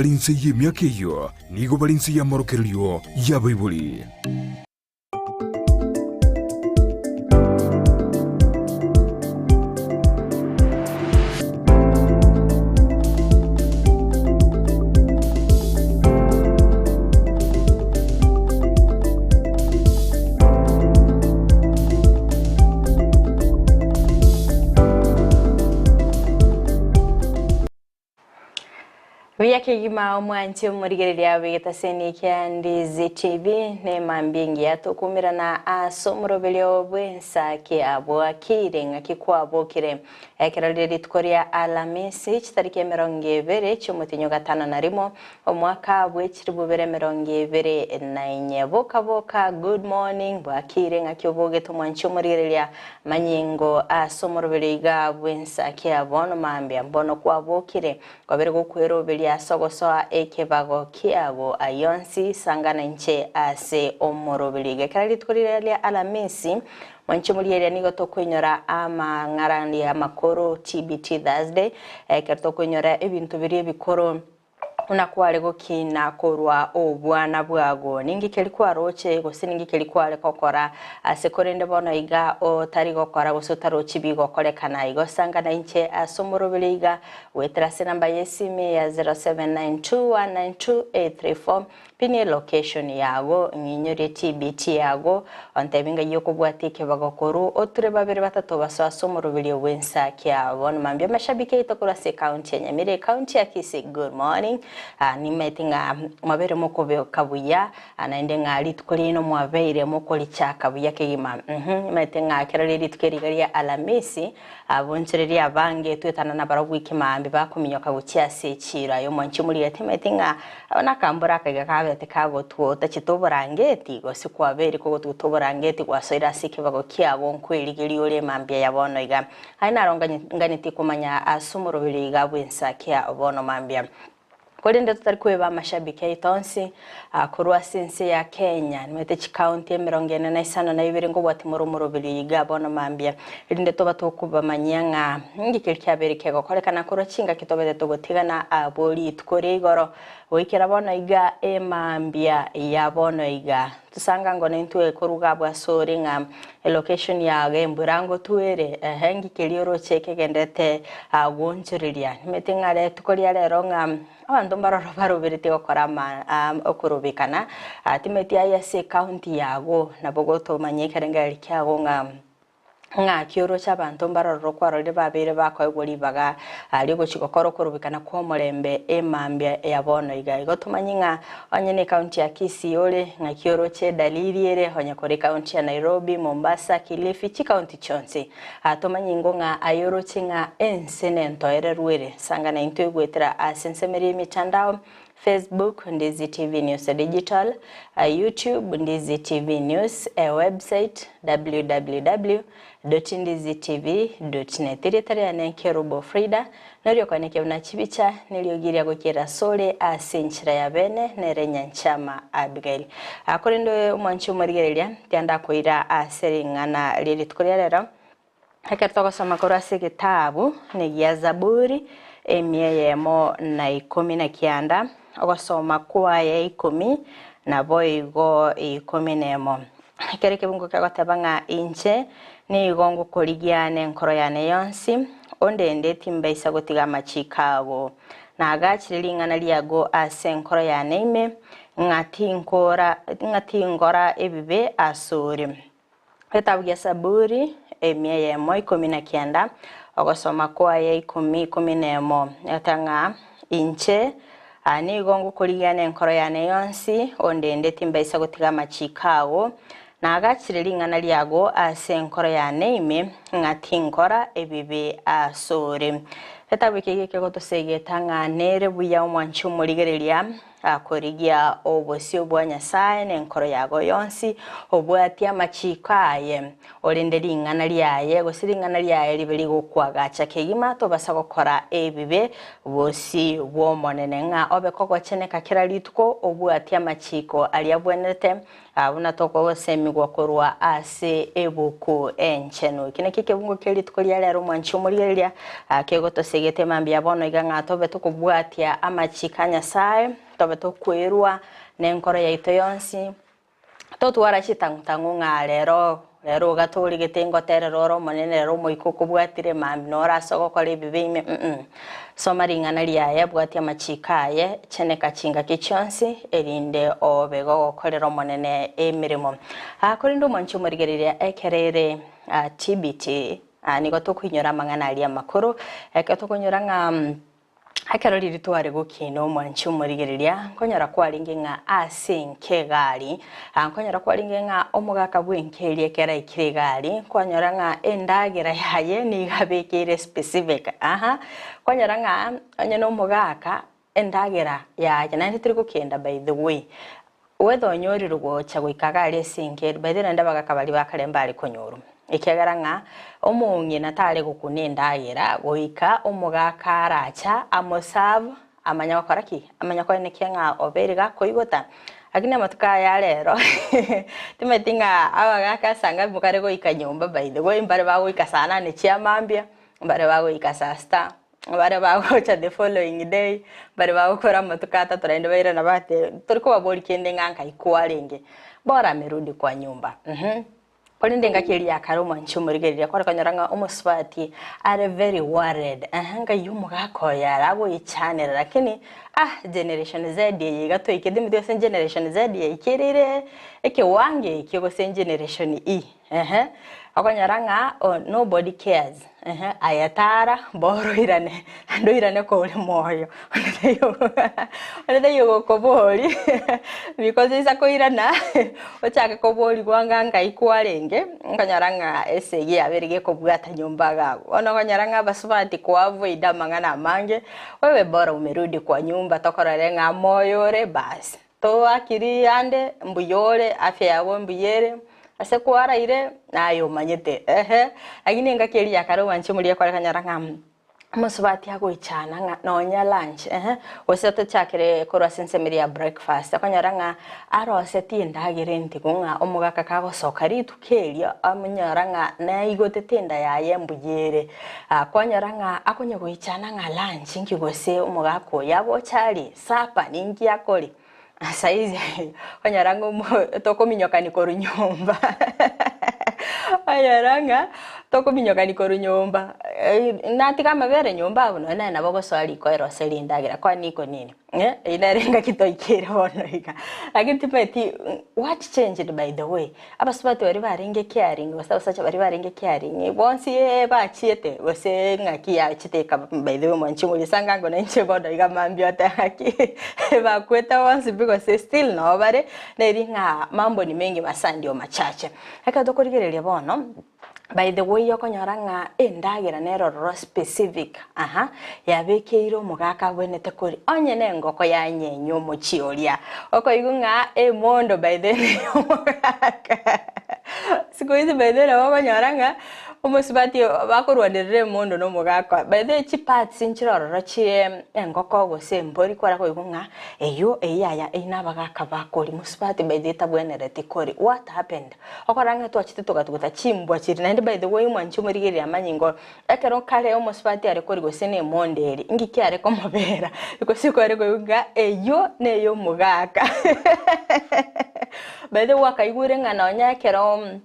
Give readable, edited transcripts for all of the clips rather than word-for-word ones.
Bare inse y'emiaka eyio nigo bare inse y'amorokererio y'abaibori. Buya kegima omwanche omorigereria bw'egetaseni kia Ndizi TV nemambia engiya tokumirana ase omoroberio bw'ensa kia bwakire ng'aki kwabokire ekero rire rituko ria Alamisi chitariki emerongo ebere chi'omotienyi o gatano na rimo omwaka bwe chilifu bibere emerongo ebere na inye. Boka boka good morning bwakire ng'aki obogete omwanche omorigereria Manyingo ase omoroberi iga bw'ensa kia bono mambia mbono kwabokire, kwabere gokweroberia ase ogosoa ekebago kiago ayio onsi, sangana inche ase omoroberi iga. Ekero rituko riria ria Alamisi, mwanche morigereria nigo tokoinyora amang'arani amakoro, TBT Thursday, ekero tokoinyora ebinto biria ebikoro, Buna kware gokina korwa obwana bwago, ninki keria kwaroche, gose ninki keria kware gokora ase korende bono iga otari gokora gose otarochi bigokorekana igo sangana inche ase omoroberi iga goetera ase enamba y'esimi ya 0792192834 pin elocation yago ng'inyorie TBT yago ontebi ng'ai okobwatia ekebago korwa oture babere batato basoe ase omoroberio bw'ensa kia bono mambia amashabiki aito korwa ase ecounty ya Nyamira ecounty ya Kisii good morning ah, nimaete ng'a mwabeire mokobeka buya ah, naende ng'a rituko riaino mwabeire mokorichaka buya kegima mhm nimaete ng'a ekero rie rituko eri iga ria Alamisi Abonchoreria abange twetana nabarabwo ekemaambia bakominyoka gochia ase echiiro. Aye omwanchi omorigete timanyeti ng'a aba nakambura akaiga kabete kagotwota chete oborangeti, gose kwabeire kogotwota oborangeti gwasoire ase ekebago kiago nkwerigeria ore mambia ya bono iga. Aye naro nganyetie komanya ase omoroberio iga bw'ensa kia bono mambia. Korende totari kweba amashabiki aito onsi korwa ase ense ya Kenya, nimanyete chikaunti emerongo ene na isano na ibere nkobwatia more omoroberio oyo iga bono mambia, erinde toba tokobamanyia ng'a ninki keria kiabeire kegokorekana korwa chingaki tobete togotigana abwo rituko ria igoro goikera bono iga emambia ya bono iga. Tosanga ngo nintwe koruga abwo asore ng'a elocation yago embura ngotwere ehe ngike eria oroche kegendete gwonchoreria. Nimanyete ng'a rituko ria rero ng'a abanto mbaroro baroberetie gokora ama okorobekana timanyeti aye ase ecounty yago nabo gotomanya ekerengererio kiago ng'a. Ng'aki oroche abanto mbarororo kwarorire babeire bakoegwa ribaga ri'ogochia gokora okorobekana kw'omorembe emambia ya bono iga. Igo tomanye ng'a onye necounty ya Kisii ore, ng'aki oroche edalili ere onye kore ecounty ya Nairobi, Mombasa, Kilifi, chicounty chionsi. Tomanye ingo ng'a aye oroche ng'a ense nentoereru ere. Sangana intwe goetera ase ensemeri y'emitandao, Facebook, Ndizi TV News Digital, YouTube, Ndizi TV News, Website, www.ndizitv.net. Erieta riane Kerubo Frida, noria okoenekia buna chibicha neriogi ria gokiera asore ase enchera ya bene nere Nyanchama Abigail. Korende omwanchi omorigereria, tiandakoira ase ring'ana rie rituko ria rero, Ekero togosoma korwa ase egetabu negia Zaburi emia eyemo na ikomi na kianda, ogosoma kwaye ikomi naboigo ikomi nemo. Ekero ekebungo kegoteba ng'a inche nigo ngokorigia nenkoro yane yonsi, ondende timbaisa gotiga amachiko ago. Nagachire ring'ana riago ase enkoro yane ime, ng'a tinkora ng'a tingora ebibe asore. Egetabu gia Saburi, emia eyemo ikomi na kianda, ogosoma kwaye ikomi ikomi nemo, egoteba ng'a inche nigo ngokorigia nenkoro yane yonsi, ondende timbaisa gotiga amachiiko ago. Nagachire ring'ana riago ase enkoro yane ime, ng'a tinkora ebibe asore. Egetabu eke gekegotosegeta ng'a nere buya omwanchi omorigereria Akorigia obosio bwa Nyasae nenkoro yago yonsi, obwatie amachiiko aye, orende ring'ana riaye, gose ring'ana riaye ribe rigokwagacha kegima, tobasa gokora ebibe bosio bw'Omonene, ng'a obe kogocheneka kera rituko, obwatie amachiiko aria abwenerete, buna tokogosemigwa korwa ase Ebuku Enchenu. Eki nakio. Naki ekebungo kia rituko ria rero omwanchi omorigereria kegotosegete mambia bono iga ng'a tobe tokobwatia amachiko a Nyasae, tobe tokwerwa nenkoro yaito yonsi, Totwara chitang'u-tang'u ng'a rero, rero iga torigete ngoterere ore Omonene, rero Omoika okobwatire mambia noro ase ogokora ebibe ime, mm. Soma ring'ana riaye, bwatia amachiiko aye, cheneka chingaki chionsi, erinde obe gogokorera Omonene emeremo. Korende omwanchi omorigereria ekero ere TBT, nigo tokoinyora amang'ana aria amakoro, ekero tokonyora ng'a Ekero riria tware gokina omwanchi omorigereria, nkonyora kwarenge ng'a ase enka egari, nkonyora kwarenge ng'a omogaka bw'enka eria ekero aikire egari, nkwanyora ng'a endagera yaye nigo abekeire specific aha, kwanyora ng'a onye na omogaka endagera yaye naende teri gokenda by the way, Whether onyorirwe gocha goika iga aria ase enka ere, by the way naende abagaka baria ba kare mbare konyorwa, ekiagera ng'a omong'ina tare gokuna endagera goika omogaka aracha amoserve amanye gokora ki? Amanye koenekia ng'a obeire gakoigota. Lakini amatuko aya a rero timanyeti ng'a abagaka ase anga mokare goika nyomba by the way mbare bagoika saa nane chia mambia, mbare bagoika saa sita. Baria bagocha the following day, baria bagokora amatuko atato naende bairana bate tori kobaboria kende ng'a nkai kwarenge, bora amerudi kwa nyumba uhum. Korende engaki eria ya kare omwanchi omorigereria kware konyora ng'a omosubati are very worried ehe ngai omogaka oyo aragoichanera lakini ah generation Z eye iga toikete intwe ase generation Z yaikereire ekewango ekio gose generation E. Ehe, okonyora ng'a oh nobody cares, ehe, aye tara mboro oirane, naende oirane kore moyo, onde taiyo onde taiyo ogokoboria because oisa koirana, ochake koborigwa ng'a ngai kwarenge, okonyora ng'a esegi yabeire gekobwata nyomba iga abwo. Bono okonyora ng'a abasubati koavoid amang'ana amange, wewe bora umerudi kwa nyumba tokorore ng'a moyo ore baas. Toakiri ande, mbuya ore, afya yago mbuya ere, ase kwaraire, naye omanyete, ehe. Lakini engaki eria ya kare omwanche omoria ekore kanyora ng'a omosubati agoichana ng'a nonya lunch, ehe, gose tochakere korwa ase ensemo eria ya breakfast, okonyora ng'a arosetie endagera entigo ng'a omogaka kagosoka rituko erio, amonyora ng'a naigotete enda yaye mbuya ere. Kwanyora ng'a akonya goichana ng'a lunch inki gose omogaka oyo agocha arie. Supper ninki akore? Saizi onyora ng'a omo tokominyokani korwa nyomba onyora ng'a tokominyokani korwa nyomba natiga amabere nyomba abwo nonye naye nabo ogosoa riko eroserie endagera kwani iko nini? Eyio nere engaki toikeire bono iga. Lakini timanyeti what changed by the way? Abasubati baria barenge caring gose abasacha baria barenge caring bonsi ee bachiete gose ng'aki yachete ekaba by the way mwanche morisanga ango nainche bono iga mambia oteba ng'aki bakwete bonsi pi gose still noo bare neri ng'a mambo ni mengi masaa ndio machache. Ekero tokorigereria bono by the way okonyora ng'a endagera nere ororo specific aha yabekeire omogaka abwenerete koria onye na engoko yanyenywa omochie oria okoigwa ng'a emondo by the way omogaka siku hizi by the way nabo okonyora ng'a omosubati bakorwanerera emondo na omogaka by the way chiparts nchire ororo chie engoko gose embori kwara koigwa ng'a eywo eywo yaya eywo na abagaka bakoria mosubati by the way tabwenereti koria what happened? Okorora ng'a twachete togatuguta chimbwa chiria, naende by the way omwanchi omorigereria amanyinga ekero kare omosubati are koria gose na emondo eria, inki kiare komobera? Gose kware koigwa ng'a eywo neye omogaka. By the way gwakaigure ng'a nonya ekero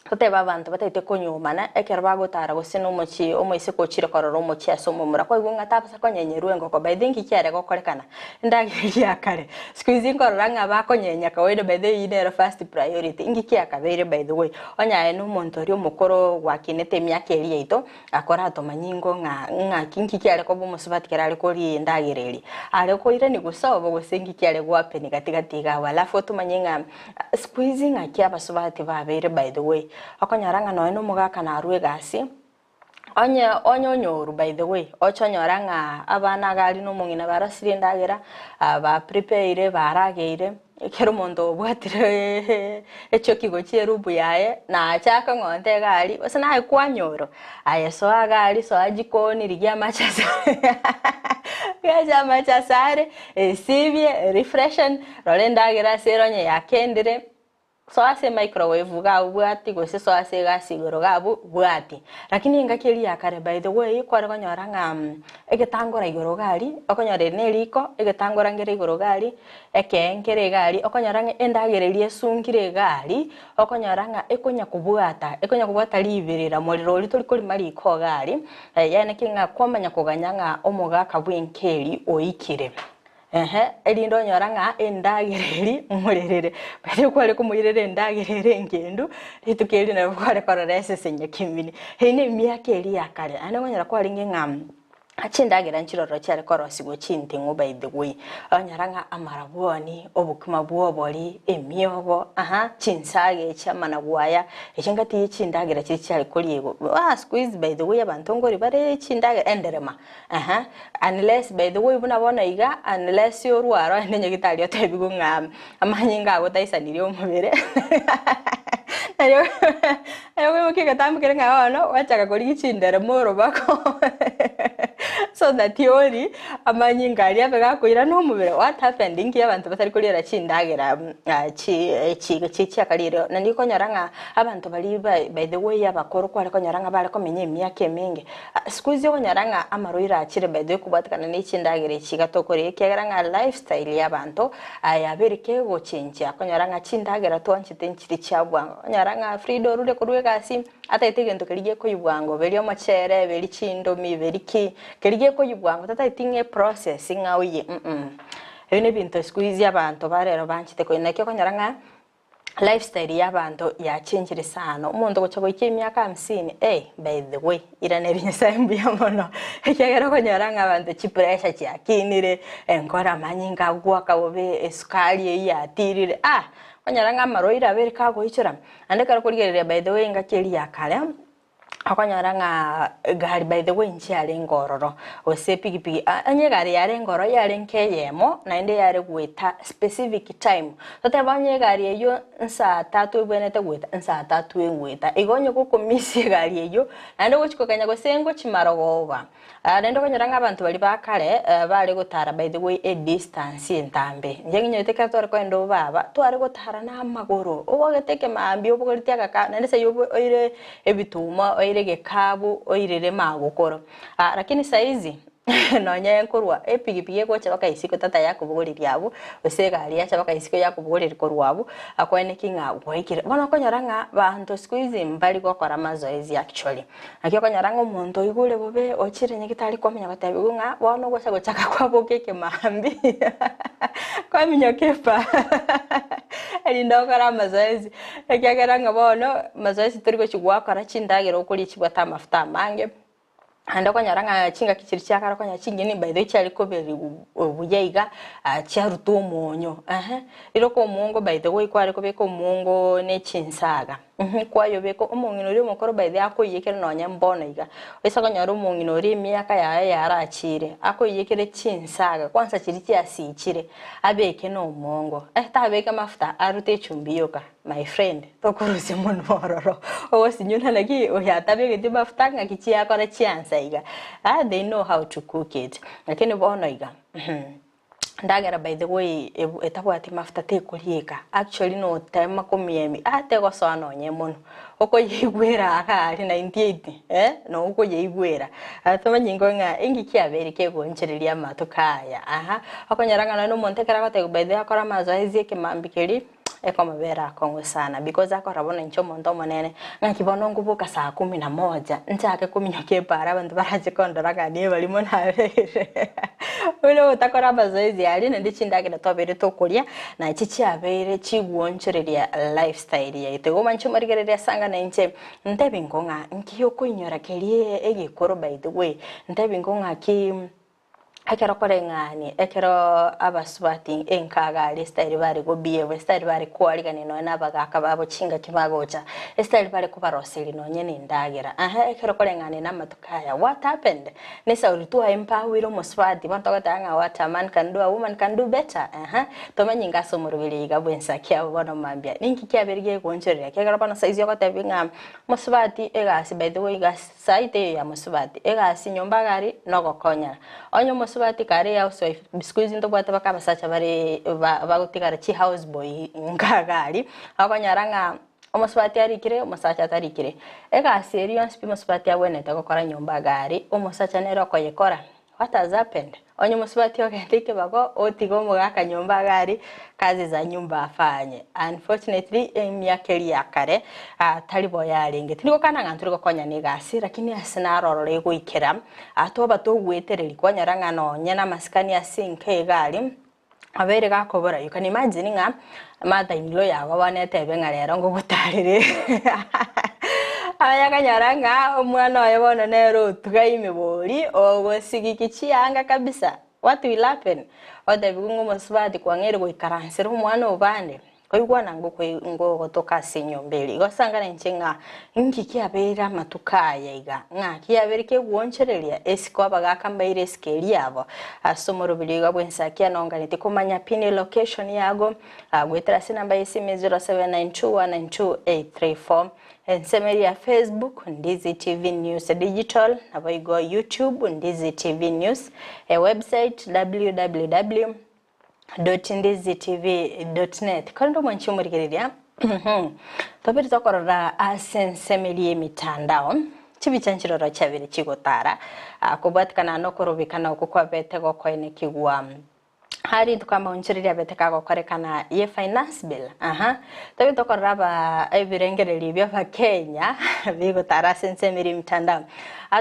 totebe abanto batagete konyuomana, ekero bagotara gose na omochie omoiseke ochire korora omochie ase omomura, kwaigwa ng'a tabasa konyenyerwa engoko, by the way inki kiare gokorekana? Endagera eria ya kare. Siku hizi nkorora ng'a bakonyenya kawaida by the way eyio nero first priority. Inki kiakabeire by the way? Onye aye na omonto oria omokoro gwakinete emiaka eria yaito, akoratomanyie ingo ng'a ng'aki inki kiare koba omosubati ekero are koria endagera eria. Are koirania gose obo gose inki kiare gohappen gati gati iga abwo alafu otomanye ng'a siku hizi ng'aki abasubati babeire by the way. Okonyora ng'a nonye na omogaka narwa egasi. Onye onye onyoru by the way, oche onyore ng'a abana iga aria na omong'ina barosirie endagera, ba prepare barageire, ekero omonto obwatire echoki gochia erubu yaye, nachaka ng'onte iga aria, gose naye kwanyorwa, aye soa iga aria, soa jikoni, rigia amache ase rigia amache ase are, esibie, refreshen, rora endagera ase ere onye yakendire. Soa ase emicrowave iga abwo bwati gose soa ase egasi igoro iga abwo bwati. Lakini engaki eria ya kare by the way kware konyora ng'a egetangora igoro iga aria, okonyora eri na eriko, egetangora nkere igoro iga aria, ekee nkere iga aria, okonyora ng'a endagera eria esungire iga aria, okonyora ng'a ekonya kobwata, ekonya kobwata riberera morero oria tori korima riko iga aria, yaani ki ng'a kwamanya koganya ng'a omogaka bw'enka eria oikire. Ehe, erinde onyora ng'a endagera eria morerere, baria kware komoirera endagera ere engendu, rituko erio nabo kware korora esese nyakemini. Eyio na emiaka eria ya kare, naende okonyora kwarenge ng'a chindagera nchiroro chiare korosigwa chinting'u by the way, okonyora ng'a amarabwoni, obokima bwa obori, emiogo, aha, chinsaga echi, amanagu aya, echio ngati ye chindagera chiria chiare koriegwa. Ah siku hizi by the way abanto nkori bare chindagera enderema. Aha, unless by the way buna bono iga, unless orware ogende nyagitari otebigwe ng'a amanyinga ago taisanirie omobere, nario nario okoimokia egetambo keria ng'a bono gwachaka korigia chinderema orobako so that orie amanyinga aria abe gakoirana omobere. What happened nki abanto batari koriera chindagera chi chi chi chiakarire naende okonyora ng'a abanto baria by the way abakoro kware konyora ng'a bare komenya emiaka emenge. Siku hizi okonyora ng'a amarwaire achire by the way kobwatekana ne chindagera echi iga tokoria ekiagera ng'a lifestyle ya abanto yabeire kegochenjia okonyora ng'a chindagera twanchete nchiri chia bwango okonyora ng'a Frida orure korwa egasi atagete egento keria gekoyia bwango beria omochere beria chindomi beria ki keria gekoyia bwango tatageti ng'a eprocess ng'a oye ebio nebinto siku hizi abanto ba rero banchete koyia naki okonyora ng'a. Lifestyle y'abanto yachenchire sana, omonto gocha goika emiaka hamsini eh by the way iraneria Nyasaye mbuya mono ekiagera okonyora ng'a abanto chipressure chiakinire, enkoro amanyinga agoaka bobe, esukari eywo yatirire ah! Okonyora ng'a amarwaire abere kagoichora, naende ekero okorigereria by the way engaki eria ya kare. Okonyora ng'a egari by the way nchiarenge ororo, gose epikipiki, onye egari yarenge ororo yarenge eyemo naende yare goeta specific time, totebe onye egari eywo nsaa tatu ebwenerete goeta, nsaa tatu egoeta. Igo onye gokomiss egari eywo, naende ogochi koganya gose ngochi marogoba. Naende okonyora ng'a abanto baria ba kare bare gotara by the way edistance entambe. Inche ng'inyete ekero tware kogenda obaba, tware gotara na amagoro, obogete ekemambia obogoretie agaka naende sai obo oire ebituma, oire egekabu, oirere magokoro. Lakini saizi nonye nkorwa epikipiki egocha mpaka isiko tata yakobogoreria abwo, gose egari yacha mpaka isiko yakobogoreria korwa abwo, akweneki ng'a gwaikire. Bono okonyora ng'a banto siku hizi mbari gokora mazoezi actually. Naki okonyora ng'a omonto oigure bobe, ochire nyagitari kwamanya gotebigwa ng'a bono ogocha gochaka kwaboka ekemambia kwaminyoka epara erinde okore amazoezi, ekiagera ng'a bono mazoezi tori gochi gwakora chindagera okoria chibwate amafuta amange, naende okonyora ng'a chingaki chiria chia kare okonyora ching'eni by the way chiare koberiwa buya iga chiarutwa omonyo ehe, riroka omongo by the way kware kobeka omongo na echinsaga. Kwayobeka omong'ina oria omokoro by the way akoiyekere nonye mbono iga, oise konyora omong'ina oria emiaka yaye yarachire, akoiyekere chinsaga kwanza chiria chiasichire, abeke na omongo, eh tabeka mafuta arute echumbi yoka, my friend tokorusia monwa ororo, ogosinyuna naki oyo atabegeti mafuta ng'aki chiakora chiansa iga, ah they know how to cook it, lakini bono iga. Endagera by the way etabwati mafuta tekorieka, actually notema komiemia ah tegosoa nonye mono, okoyeigwera iga aria 98 eh, noo okoyeigwera. Tomanyi ingo ng'a inki kiabeire kegoonchereria amatuko aya aha, okonyora ng'a nonye omonto ekero agotebiwa by the way akore amazoezi ekemambia keria, ekomobera akong'u sana because akora bono inche omonto omonene, ng'aki bono nkoboka saa kumi na moja, nchake kominyoka epara abanto barache kondora ng'a nebarimo nabeire. Bono ogotakora amazoezi aria naende chindagera twabeire tokoria, nachi chiabeire chiguonchoreria lifestyle yaito. Igo mwanche morigereria ase anga nainche, ntebi ingo ng'a nki okoinyora keria egekoro by the way, ntebi ingo ng'aki. Ekero koreng'ani, ekero abasubati enkaga aria esitayiri bare gobiegwa, esitayiri bare koarigania nonya na abagaka babo chingaki bagocha, esitayiri bare kobaroseria nonya na endagera. Ehe, ekero koreng'ani na amatuko aya, what happened? Nesauri twaempawire omosubati, bono togoteba ng'a what a man can do, a woman can do better, ehe, tomenye inga ase omoroberi iga bw'ensaki abo bono mambia. Ninki kiabeire gegoonchoreria? Ekiagera bono saizi ogotebia ng'a mosubati egasi by the way egasi. Saito eye ya mosubati, egasi nyomba gari nogokonyana. Onye omosubati. omosubati kare housewife, siku hizi ntobwate mpaka abasacha bare ba bagotigara chi house boy nka iga aria, okonyora ng'a omosubati arikire omosacha atarikire. Egasi eria yonsi pi omosubati abwenerete gokora nyomba iga aria, omosacha nere okoyekora. What has happened? Onye omosubati ogenda ekebago otiga omogaka nyomba iga aria, kazi za nyumba afanye. Unfortunately emiaka eria ya kare tari bo yarenge. Tindi gokana ng'a ntori gokonyana egasi lakini ase naro ororo egoikera twaba togwetereria kwanyora ng'a nonye na amasikani ase enka iga aria, abeire gakobora you can imagine ng'a mother in law yago bono etebe ng'a rero ngogotarere aye akanyora ng'a omwana oye bono nere otuga ime bori ogosigiki chianga kabisa what will happen? Otebiwe ng'a omosubati kwang'eire goikaransera omwana obande. Koigwana ngogotoka ase enyomba eria. Igo sangana inche ng'a inki kiabeire amatuko aya iga, ng'a kiabeire kegoonchoreria esiko abagaaka mbaire esiko eria yabo ase omoroberi oiga bw'ensakia nonganeti komanya pin location yago goetera ase enamba y'esimi 0792192834 ensemo eria ya Facebook Ndizi TV News Digital naboigo YouTube Ndizi TV News ewebsite www. .ndizitv.net Korende omwanchi omorigereria, tobere tokorora ase ensemo eria y'emitandao, chibicha nchiroro chiabere chigotara, kobwatikana nokorobekana okwo kwabete gokoenekigwa aa rituko amaonchoreria abete kagokorekana ye finance bill aha tobe tokorora aba ebirengererio bia abakenya bigotara ase ensemo eria y'emitandao.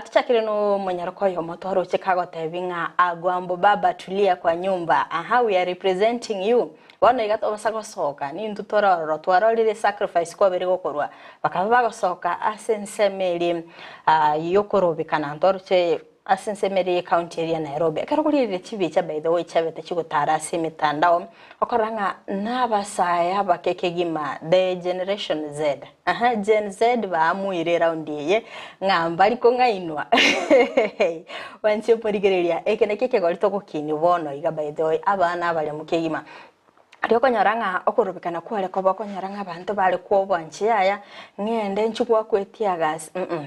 Tochakire nomonyaroka oyomo twaroche kagotebi ng'a Agwambo baba tulia kwa nyumba aha we are representing you bono iga tobasa gosoka nintwe tore ororo twarorire sacrifice kwabere gokorwa bakaba bagosoka ase ensemo eria yokorobekana ntwaroche ase ensemo eria ye county eria ya Nairobi ekero korierire chibicha by the way chiabete chigotara ase emitandao okorora ng'a nabasae abake kegima the generation Z. Aha, Gen Z baamuire eraundi eye ng'a mbari kong'ainwa. Gwanchia omorigereria, eke nakio ekegori togokinia bono iga by the way, abana abaremu kegima. Riria okonyora ng'a okorobekana kware koba okonyora ng'a abanto bare kwoboa nchi yaya, ng'ende nchi goakwa etiagasi mm.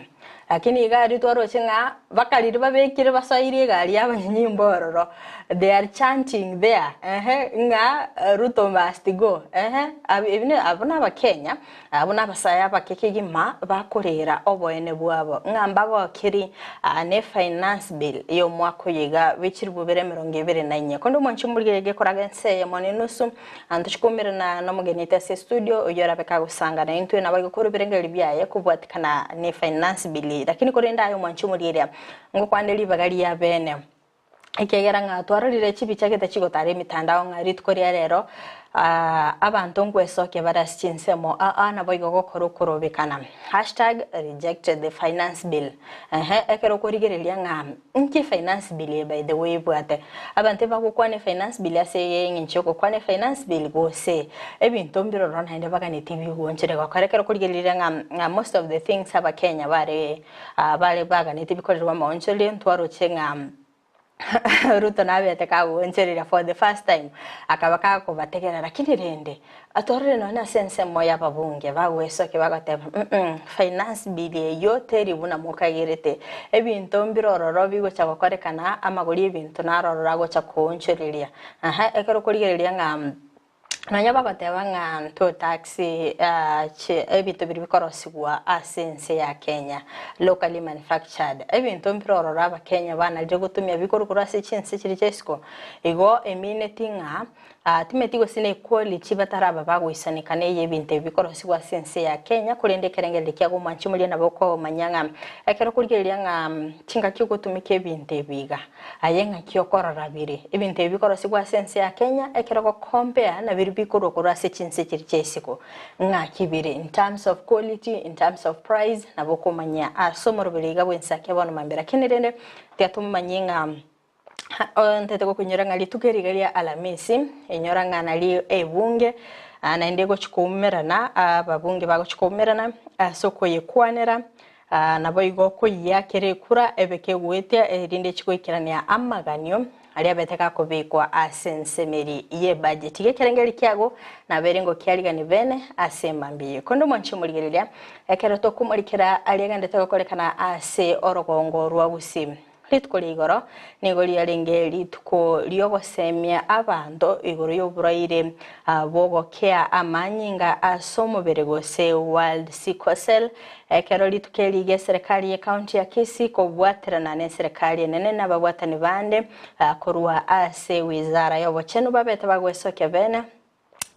Lakini iga aria twaroche ng'a mpaka riria babekire basoirie egari y'abanyanyimbo ororo, they are chanting there ehe ng'a Ruto must go ehe ebi ne abwo na abakenya, abwo na abasae abake kegima bakorera oboene bwabo ng'a mbagokiri ne finance bill ya omwaka oyo iga bwe chilifu bibere emerongo ebere na inye. Korende omwanchi omorigereria gekoraga ense eyemo na enusu, Ntochikoumerana nomogeni ase estudio oyio orabe kagosanga naintwe nabo aige korwa ebirengererio biaye kobwatikana ne finance bill lakini korende aye omwanchi omorieria ngokwane ribaga ria bene ekiagera ng'a twarorire chibicha gete chigotara emitandao ng'a rituko ria rero abanto ngwesokia bare ase chinsemo aa naboigo gokora okorobekana hashtag reject the finance bill ehe ekero okorigereria ng'a Inki finance bill eye by the way ebwate? Abanto ebagokwana efinance bill ase eng'encho yogokwana efinance bill gose ebinto mbiroro naende baganetie bigonchere gokora ekero okorigereria ng'a most of the things abakenya bare bare baganetie bikorerwe amaonchorerio ntwaroche ng'a Ruto nabete kagoonchoreria for the first time akaba kakobategerera lakini rende Atwarire nonya ase ensemo y'ababunge bagwesokia bagoteba, mm finance bill eyio teri buna mokagerete. Ebinto mbire ororo bigocha gokorekana, amagori y'ebinto naro ororo agocha koonchoreria. Aha, ekero okorigereria ng'a nonya bagoteba ng'a nto tax ebinto biria bikorosigwa ase ense ya Kenya, locally manufactured, ebinto mbire ororo abakenya banarire gotumia bikorwa korwa ase chinse chiria chia isiko. Igo emineti ng'a Timeti gose nequality bataraba bagoisaneka neye ebinto ebi bikorosigwa ase ense ya Kenya, korende ekerengererio kiago omwanchi moria nabo okomanya ng'a ekero okorigereria ng'a chingaki ogotumeka ebinto ebi iga, aye ng'aki okorora bire. Ebinto ebi bikorosigwa ase ense ya Kenya ekero ogocompare na biria bikorwa korwa ase chinse chiria chia isiko, ng'aki bire in terms of quality, in terms of price, nabo okomanya ase omoroberi iga bw'ensakia bono mambia. Lakini rende tiga tomanye ng'a. Ntete gokoinyora ng'a rituko eri iga ria Alamisi, inyora ng'a nario ebunge, naende egochia koumerana, ababunge bagochia koumerana ase okoyekwanera, naboigo koyiakera ekura ebe kegoetia erinde echie goikerania amaganio aria abete gakobekwa ase ensemo eri y'ebudget. Iga ekerengererio kiago nabere ngokiariganie bene ase emambia eye. Korende omwanchi omorigereria, ekero tokomorikera aria agenderete gokorekana ase orogongo rwa Gusii. Rituko ria igoro nigo riarenge rituko ri'ogosemia abanto igoro y'oborwaire bw'ogokea amanyinga ase omobere gose World Sickle Cell. Ekero rituko eri iga eserekari y'ecounty ya Kisii kobwaterana n'eserekari enene na ababwatani bande korwa ase wizara y'obochenu babete bagwesokia bene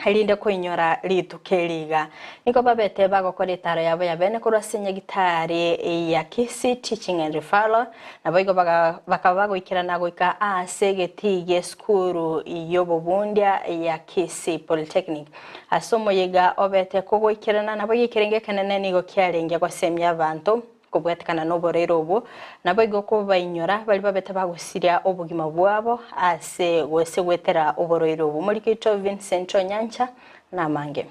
erinde koinyora rituko eri iga. Nigo babete bagokora etaaro yabo ya bene korwa ase nyagitari ya Kisii Teaching and Referral, naboigo bakaba bagoikerana goika aase egetii gi'esukuru y'obobundia ya Kisii Polytechnic. Ase omoyega obete kogoikerana, naboigo ekerengo ekenene nigo kiarenge gosemia abanto Kobwatekana noboraire obwo, naboigo kobainyora baria babete bagosiria obogima bwabo ase gose goetera oborwaire obwo. Omoriki oito Vincent Onyancha namange.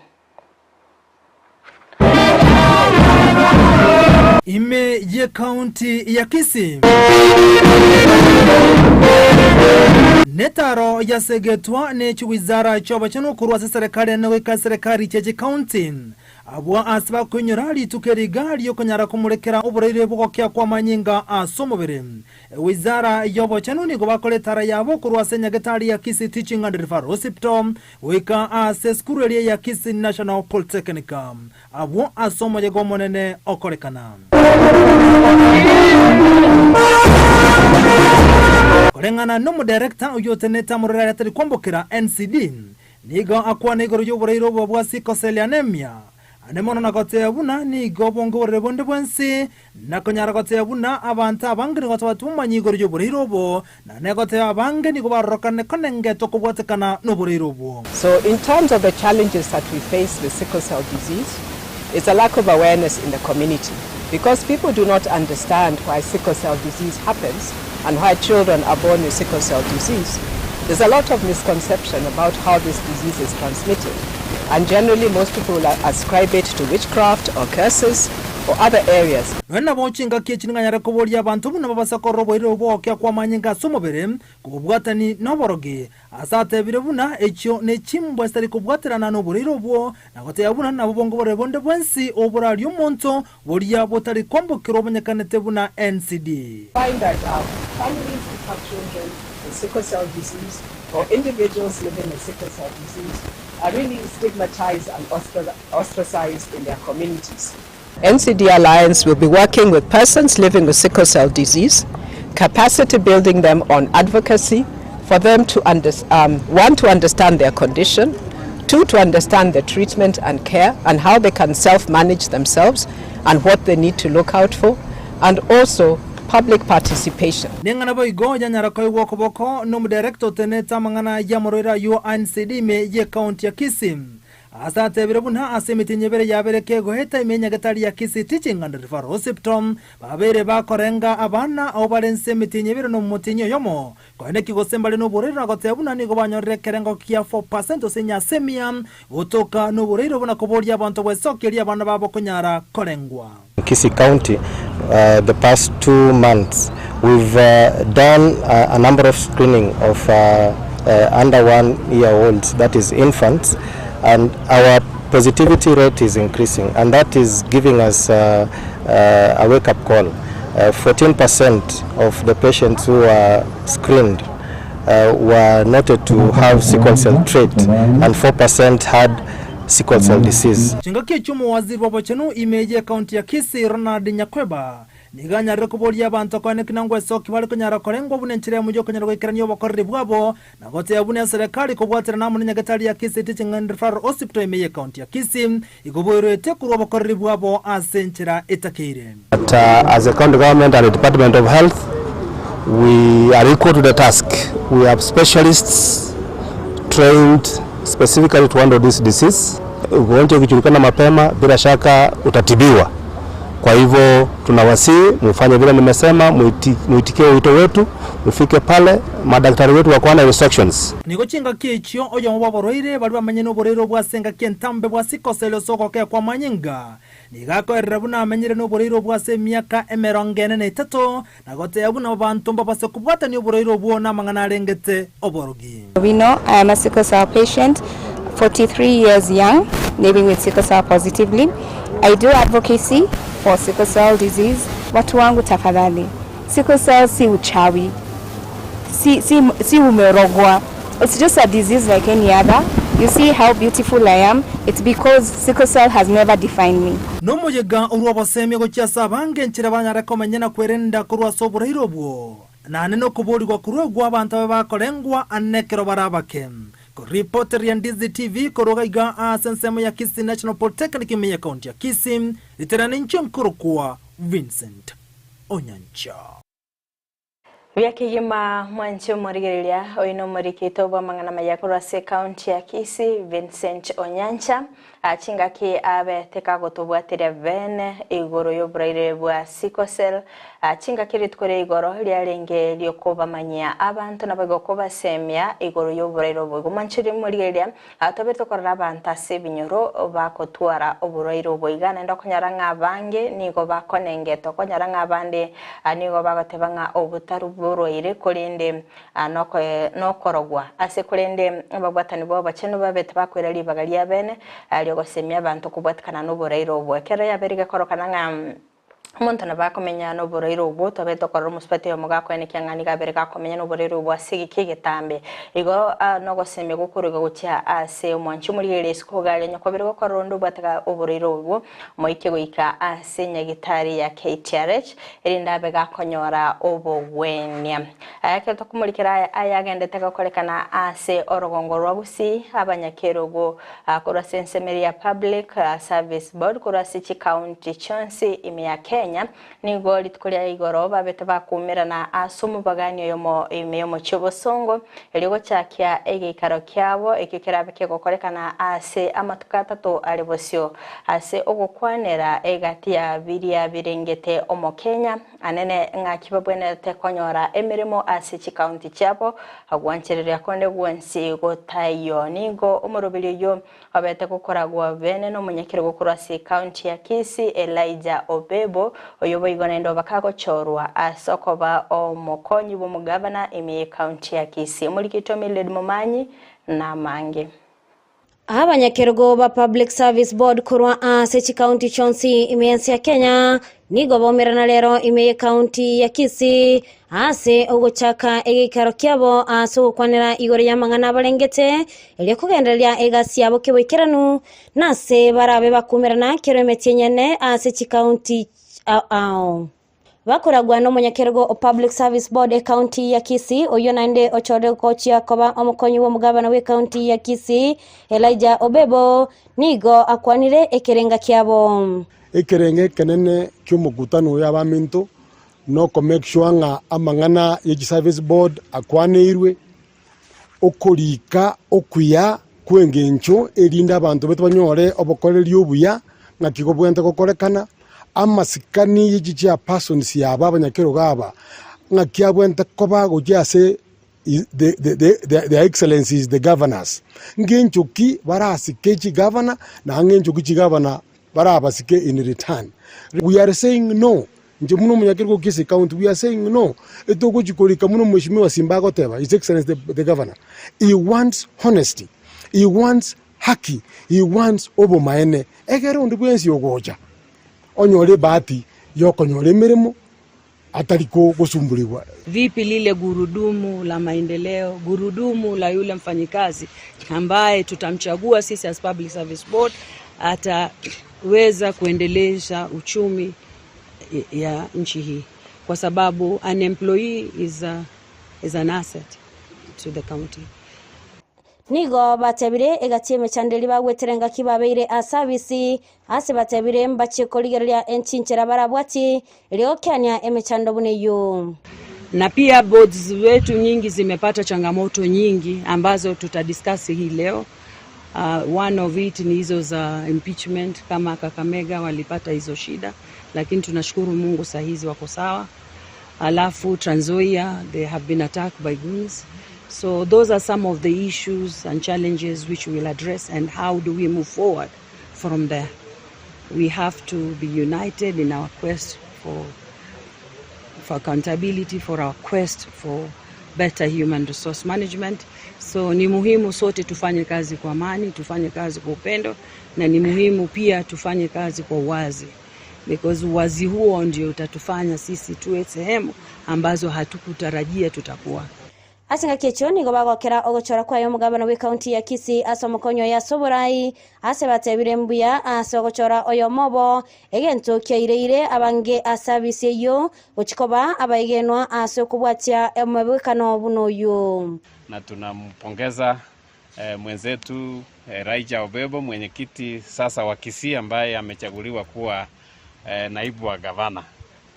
Ime y'Ekaunti ya Kisii. Netaro yasegetwa ne chiwizara chi'obochenu korwa ase eserekari enene goika eserekari chie chikaunti. Abwo ase bakoinyora rituko eri iga ri'okonyara komorekera oboraire bw'ogokea kw'amanyinga ase omobere. Wizara y'obochenu nigo bakora etara yabo korwa ase nyagetari ya Kisii Teaching and Referral Hospital goika ase esukuru eria ya Kisii National Polytechnic. Abwo ase omoyega omonene okorekana. Koreng'ana n'omodirector oyio otenenete amorero aria atari kwambokera NCD, Nigo akwana igoro y'oboraire obo bwa sickle cell anemia, ande mono na goteba buna nigo bonge oborwaire bonde bwensi, na konyara goteba buna abanto abange nigo batabwati bomanyi igoro y'oboraire obo, na negoteba abange nigo barorokane konengetwa kobwatekana noboraire obwo. So in terms of the challenges that we face with sickle cell disease, it's a lack of awareness in the community because people do not understand why sickle cell disease happens and why children are born with sickle cell disease. There's a lot of misconception about how this disease is transmitted. And generally most people ascribe it to witchcraft or curses or other areas. Nonya nabo chingaki echi ning'anyare koboria abanto buna babasa korora oboirire obw'ogokia kw'amanyinga ase omobere, kobobwatani noborogi, Ase atebire buna echio nechimbwa chitari kobwaterana noboraire obwo, na goteba buna nabo bongo borere bonde bwensi oborarie omonto, boria botari kwambokerwa omonyekanete buna NCD. Find that families who have children with sickle cell disease or individuals living with sickle cell disease are really stigmatized and ostracized in their communities. NCD Alliance will be working with persons living with sickle cell disease, capacity building them on advocacy for them to um, one to understand their condition, two to understand the treatment and care and how they can self-manage themselves and what they need to look out for, and also public participation. Neng'ana boigo yanyara koegwa okoboko nomodirector otenenete amang'ana y'amorwaire ayio a NCD ime y'ecounty ya Kisii. Ase atebire buna ase emetienyi ebere yabere kegoeta ime enyagetari ya Kisii Teaching and Referral Hospital babeire bakorenga abana abwo bare nse emetienyi ebere na omotienyi oyomo koeneki gose mbare noborwaire na goteba buna nigo banyorire ekerengo kia 4% ase enyasemia gotoka noborwaire obo na koboria abanto gwesokia erio abana babo konyara korengwa. Kisii County the past 2 months we've done a number of screening of under 1 year olds, that is infants, and our positivity rate is increasing, and that is giving us a wake-up call. 14% of the patients who are screened were noted to have sickle cell trait, and 4% had sickle cell disease. Chingaki echio omowaziri bw'obochenu ime y'ekaunti ya Kisii Ronald Nyakweba nigo anyarire koboria abanto koeneki na ngwesoki bare konyara korengwa buna enchera eyemo y'okonyara goikerania obokoreri bwabo na gotebia buna eserekari kobwaterana amo nenyagetari ya Kisii Teaching and Referral Hospital ime y'ekaunti ya Kisii igo boiroete korwa obokoreri bwabo ase enchera etakeire. But as a county government and the Department of Health, we are equal to the task. We have specialists trained specifically to handle this disease. Ugonjwa ukijulikana mapema, bila shaka utatibiwa. Kwa hivyo tunawasihi mufanye vile nimesema, muitikie wito wetu, mufike pale, madaktari wetu wako na instructions. Nigo chingaki echio oyomo bw'aborwaire baria bamenye noborwaire obwo ase engaki entambe bwa sickle cell ase ogokea kw'amanyinga. Nigo akoerera buna amenyire noborwaire obwo ase emiaka 43 na gotebia buna abanto mbabase kobwatania oborwaire obwo namang'ana arengete oborogi. We know I am a sickle cell patient, 43 years young, living with sickle cell positively. I do advocacy for sickle cell disease. Watu wangu tafadhali, Sickle cell si uchawi, si, si, si umerogwa. It's just a disease like any other. You see how beautiful I am? It's because sickle cell has never defined me. Nomoyega orwa obosemia gochia ase abange enchera banyare komenya na kwerenda korwa ase oboraire obwo, naende nokoboorigwa korwa ogwo abanto abe bakorengwa nekero bare abake. Koripoteria Ndizi TV korwa gaiga ase ensemo ya Kisii National Polytechnic ime ye county ya Kisii, ritera ninche nkorokwa Vincent Onyancha. Buya kegima mwanche omorigereria oyo nomorikito bw'amang'ana maya korwa ase ekaunti ya Kisii Vincent Onyancha chingaki abete kagotobwateria bene igoro y'oboraire bwa sickle cell chingaki rituko ria igoro riarenge riokobamanyia abanto naboigo kobasemia igoro y'oboraire obo. Igo mwanche omorigereria Tobete tokorora abanto ase ebinyoro bagotwara oborwaire obo iga, naende okonyora ng'a abange nigo bakonengete, okonyora ng'a abande nigo bagoteba ng'a obo tari borwaire korende nokorogwa ase korende ababwatani b'obochenu babete bakoira ribaga riabene riogosemia abanto kobwatikana noboraire obo. Ekero yabeire gekorokana ng'a Omonto nabo akomenya noborwaire obwo, tobe tokorora omosubati oyomo gakoenekia ng'a nigo abere gakomenya noborwaire obwo ase egeka egetambe. Igo nogosemia gokoruga gochia ase omwanchi omorigereria isiko iga aria nyokobere gokorora onde obwate oborwaire obwo, moike goika ase nyagitari ya KTRH, erinde abe gakonyora obogwenia. Aya ekero tokomorikera aya ayagendete gokorekana ase orogongo rwa Gusii, abanyakerogo Korwa ase ensemo eria ya Public Service Board korwa ase chikaunti chionsi ime ya Kenya, nigo rituko ria igoro babete bakoumerana ase omobagani oyomo ime y'omochie obosongo, erio gochakia egeikaro kiabo ekio kerabe kegokorekana ase amatuko atato are bosio ase ogokwanera egati ya biria birengete Omokenya anene ng'aki babwenerete konyora emeremo ase chikaunti chiabo Gwanchereria konde gwonsi gotaiyo. Nigo omoroberi oyio obete gokoragwa bene nomonyakerogo korwa ase ekaunti ya Kisii, Elijah Obebo, oyio boigo naende obakagochorwa ase okoba omokonyi bw'omogavana ime y'ekaunti ya Kisii. Omorikito Mildred Momanyi namange. Abanyakerogo ba Public Service Board korwa ase chikaunti chionsi ime y'ense ya Kenya nigo baumerana rero ime y'ekaunti ya Kisii ase ogochaka egeikaro kiabo ase ogokwanera igoro y'amang'ana abarengete erio kogendereria egasi yabo keboikeranu nase barabe bakoumerana kero emetienyi ene ase chikaunti ao. Bakoragwa nomonyakerogo o Public Service Board ecounty ya Kisii, oyio naende ochorire gochia koba omokonyi bw'omogabana bw'ecounty ya Kisii, Elijah Obebo, nigo akwanire ekerenga kiabo. Ekerengo ekenene ki'omokutano oyo abaminto noko make sure ng'a amang'ana ye chiservice board akwaneirwe, okorika okuya kw'engencho erinde abanto baito banyore obokoreri obuya ng'aki kobwenerete gokorekana, amasikani ye chichairpersons aba abanyakerogo aba ng'aki abwenerete koba gochia ase their excellencies the governors, ng'encho ki barasike chigavana na ng'encho ki chigavana barabasike in return. We are saying no Inche buna omonyakerogo o Kisii County, we are saying no, etogochi korika buna Omweshimiwa Simba agoteba, His Excellency the, the Governor, he wants honesty, he wants haki, he wants obomaene, egere onde bwensi ogocha onyore ebahati yokonyora emeremo atari gosumburigwa. Vipi lile gurudumu la maendeleo, gurudumu la yule mfanyikazi ambaye tutamchagua sisi as Public Service Board ataweza kuendeleza uchumi ya nchi hii, kwa sababu an employee is, a, is an asset to the county. Nigo batebire egati y'emechando eria bagwetera engaki babeire ase abisi, ase batebire mbachie korigereria enchinchera barabwatie erio gokeania emechando buna eyio. Na pia boards wetu nyingi zimepata changamoto nyingi ambazo tutadiscuss hii leo. One of it ni hizo za impeachment, kama Kakamega walipata hizo shida, lakini tunashukuru Mungu saa hizi wako sawa. Alafu Trans Nzoia they have been attacked by goons. So those are some of the issues and challenges which we will address and how do we move forward from there. We have to be united in our quest for accountability, for our quest for better human resource management. So ni muhimu sote tufanye kazi kwa amani, tufanye kazi kwa upendo na ni muhimu pia tufanye kazi kwa uwazi. Because uwazi huo ndio utatufanya sisi tuwe sehemu ambazo hatukutarajia tutakuwa. Ase engaki echio nigo bagokera ogochora kwaye omogabana bw'ekaunti ya Kisii ase omokonyi oye ase oborai, ase batebire mbuya ase ogochora oyomo obo, egento kiaireire abange ase abisi eyio gochia koba abaegenwa ase okobwatia omobwekano buna oyio. Na tunampongeza mwenzetu Elijah Obebo mwenyekiti sasa wa Kisii ambaye amechaguliwa kuwa naibu wa gavana.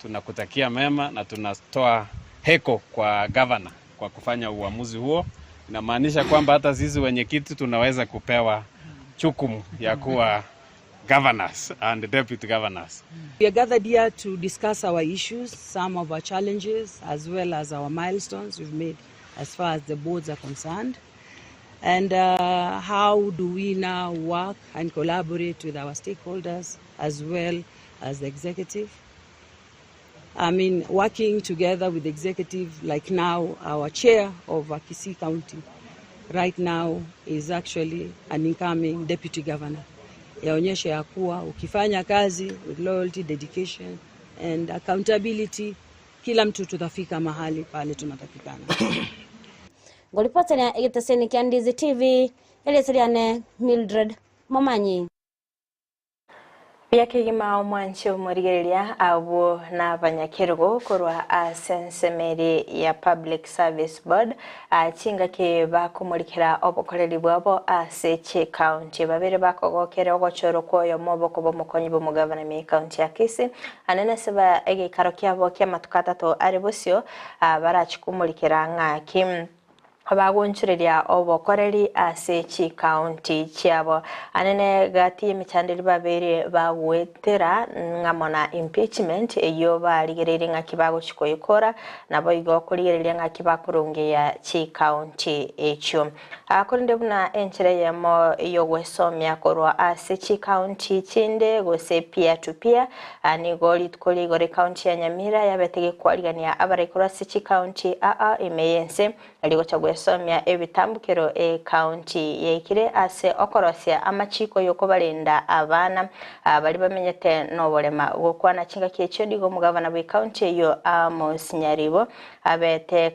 Tunakutakia mema na tunatoa heko kwa gavana kwa kufanya uamuzi huo. Inamaanisha kwamba hata sisi wenyekiti tunaweza kupewa jukumu ya kuwa governors and deputy governors. We are gathered here to discuss our issues, some of our challenges as well as our milestones we've made as far as the boards are concerned. And how do we now work and collaborate with our stakeholders as well as the executive. I mean, working together with the executive, like now our chair of Kisii County right now is actually an incoming deputy governor. Yaonyesha ya kuwa ukifanya kazi with loyalty, dedication and accountability, kila mtu tutafika mahali pale tunatakikana. Ngoripotera egeteseni kia Ndizi TV, erieta riane Mildred Momanyi. Buya kegima omwanche omorigereria abwo nabanyakerogo korwa ase ensemo ere ya Public Service Board chingaki bakomorikera obokoreri bwabo ase chikaunti babere bakogokera ogochorwa kwa oyomo obo koba omokonyi bw'omogavana ime y'ekaunti ya Kisii anene ase egeikaro kiabo ki'amatuko atato are bosio barachi komorikera ng'aki Bagoonchoreria obokoreri ase chikaunti chiabo. Anene gati y'emechando eria babeire bagoetera ng'amo na impeachment eyio barigereirie ng'aki bagochia koyekora, naboigo korigereria ng'aki bakorongeya chikaunti echio. Korende buna enchera eyemo y'ogwesomia korwa ase chikaunti chinde gose peer to peer, nigo rituko rigoro ekaunti ya Nyamira yabete gekwarigania abarai korwa ase chikaunti aa ime y'ense Erio gocha gwesomia ebitambukero ecounty yaikire ase okorosia amachiko yokobarenda abana baria bamenyete noborema. Gokwana chingaki echio nigo omogavana bw'ecounty eyio Amos Nyaribo abete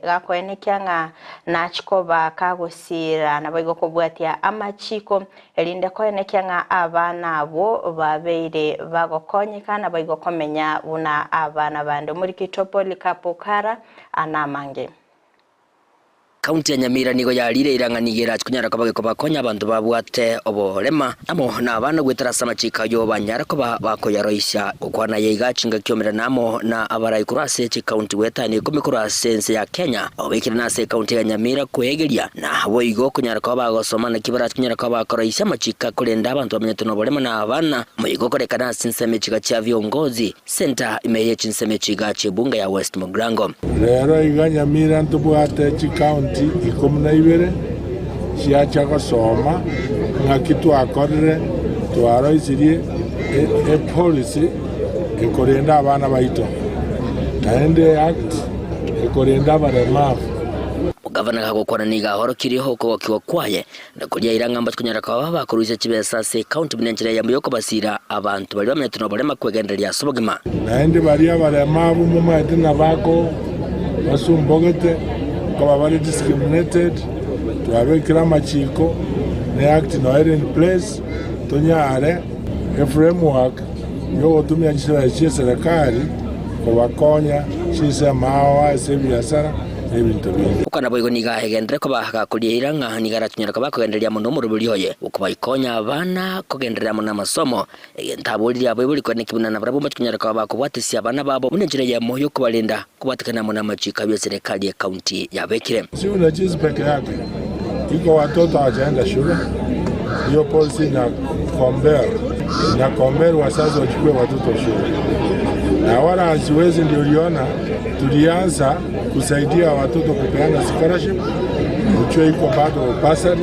gakoenekia ng'a nachi koba kagosiira naboigo kobwatia amachiko erinde koenekia ng'a abana abwo babeire bagokonyeka naboigo komenya buna abana bande. Omoriki Polycarp Okara Aya namange. County ya Nyamira nigo yarire eirang'ani iga erache konyara koba gekobakonya abanto babwate oborema amo na abana goetera ase amachiko ayio banyare koba bakoyaroisia. Gokwana aye iga chingaki omerane amo na abarai korwa ase chikaunti goetania ikomi korwa ase ense ya Kenya obekire na ase ekaunti ya Nyamira kweegeria na boigo konyara koba bagosoma naki barache konyara koba bakoroisia amachiko akorenda abanto bamenyete noborema na abana moigo korekana ase ensemo echiga chia viongozi Centre ime ye chinsemo echiga chi'ebunge ya West Mugirango. Rero iga Nyamira ntobwate chikaunti ikomi na ibere chiacha gosoma ng'aki twakorire twaroisirie epolicy ekorenda abana baito naende eact ekorenda abaremavu. Omogavana gagokwana nigo ahorokirie okogokigwa kwaye Na koria eira ng'a mbachikonyara koba bakorusia chibesa ase ekaunti buna enchera eyemo y'okobasiira abanto baria bamenyete noborema kwegendereria ase obogima. Naende baria abaremavu momaete nabako basumbogete, nkoba bare discriminated, twabekire amachiko ne act noyo ere in place tonyare eframework yogotumia chisera chieserekari kobakonya chinsemo ao ase ebiasara na ebinto binde. Okwana boigo nigo agenderere koba gakoria eira ng'a nigo arachonyore koba akogendereria amo nomoroberi oye bw'okobakonya abana kogenderera amo namasomo. Egento aboririe abaibori kore neki buna nabarabwo mbachikonyara koba bakobwatesia abana babo buna enchera eyemo y'okobarenda kobwatekana amo namachiko ayio eserekari y'ecounty yabekire. Si unajisi peke yake iko watoto hawajaenda shule, hiyo policy ina compel ina compel wazazi wachukue watoto shule, na wala haziwezi. Ndio uliona tulianza kusaidia watoto kupeana scholarship, ujue iko bado bursary,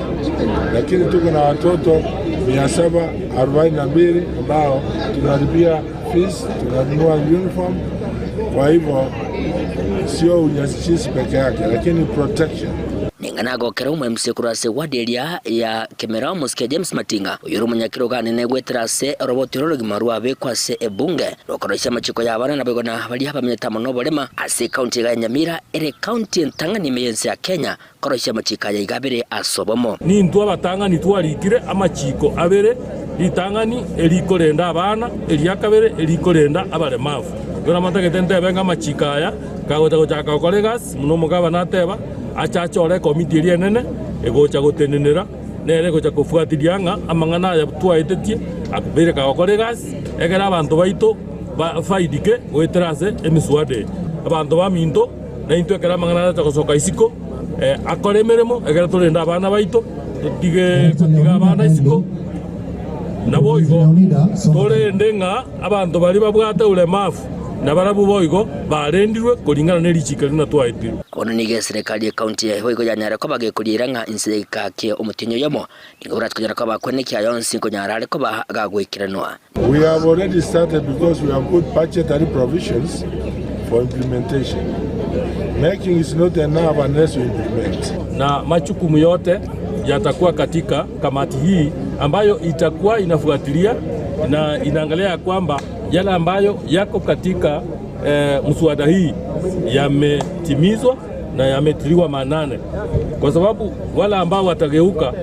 lakini tuko na watoto 742 ambao tunalipia fees, tunanunua uniform. Kwa hivyo sio unyanyasi peke yake, lakini protection. Nigo nagokera omoMCA korwa ase ward eria ya Kemera omosike James Matinga, oyore omonyakerogo anene goetera ase oroboti oro orogima rwabekwa ase ebunge rokoroisia amachiko y'abana naboigo na baria bamenyete amo noborema ase ekaunti iga ya Nyamira ere ekaunti entang'ani ime y'ense ya Kenya koroisia amachiko aya iga abere ase obomo. Nintwe abatang'ani twarikire amachiko abere, ritang'ani erikorenda abana, eria kabere erikorenda abaremavu. Ekero namatagete ntebe ng'a amachiko aya kagocha gochaka gokora egasi, buna omogabana ateba, ache achore ekomiti eria enene egocha gotenenera, nere egocha kofuatilia ng'a amang'ana aya twaetetie abeire kagokora egasi, ekero abanto baito bafaidike goetera ase emiswada eye. Abanto baminto, naintwe ekero amang'ana arache gosoka isiko, akore emeremo, ekero torende abana baito, totige gotiga abana isiko, naboigo torende ng'a abanto baria babwate ulemavu nabarabwo boigo barendirwe koringana ne richiiko riria twaetirwe. Bono nigo eserekari y'ekaunti eye boigo yanyare koba gekoriera ng'a inse y'egeka kie omotienyi oyomo nigo borache konyara koba kwenekia aya onsi nkonyara are koba gagoikeranwa. We have already started because we have put budgetary provisions for implementation. Making is not enough unless you implement. Na majukumu yote yatakuwa katika kamati hii ambayo itakuwa inafuatilia na inaangalia ya kwamba yale ambayo yako katika mswada hii yametimizwa na yametiliwa maanane, kwa sababu wale ambao watageuka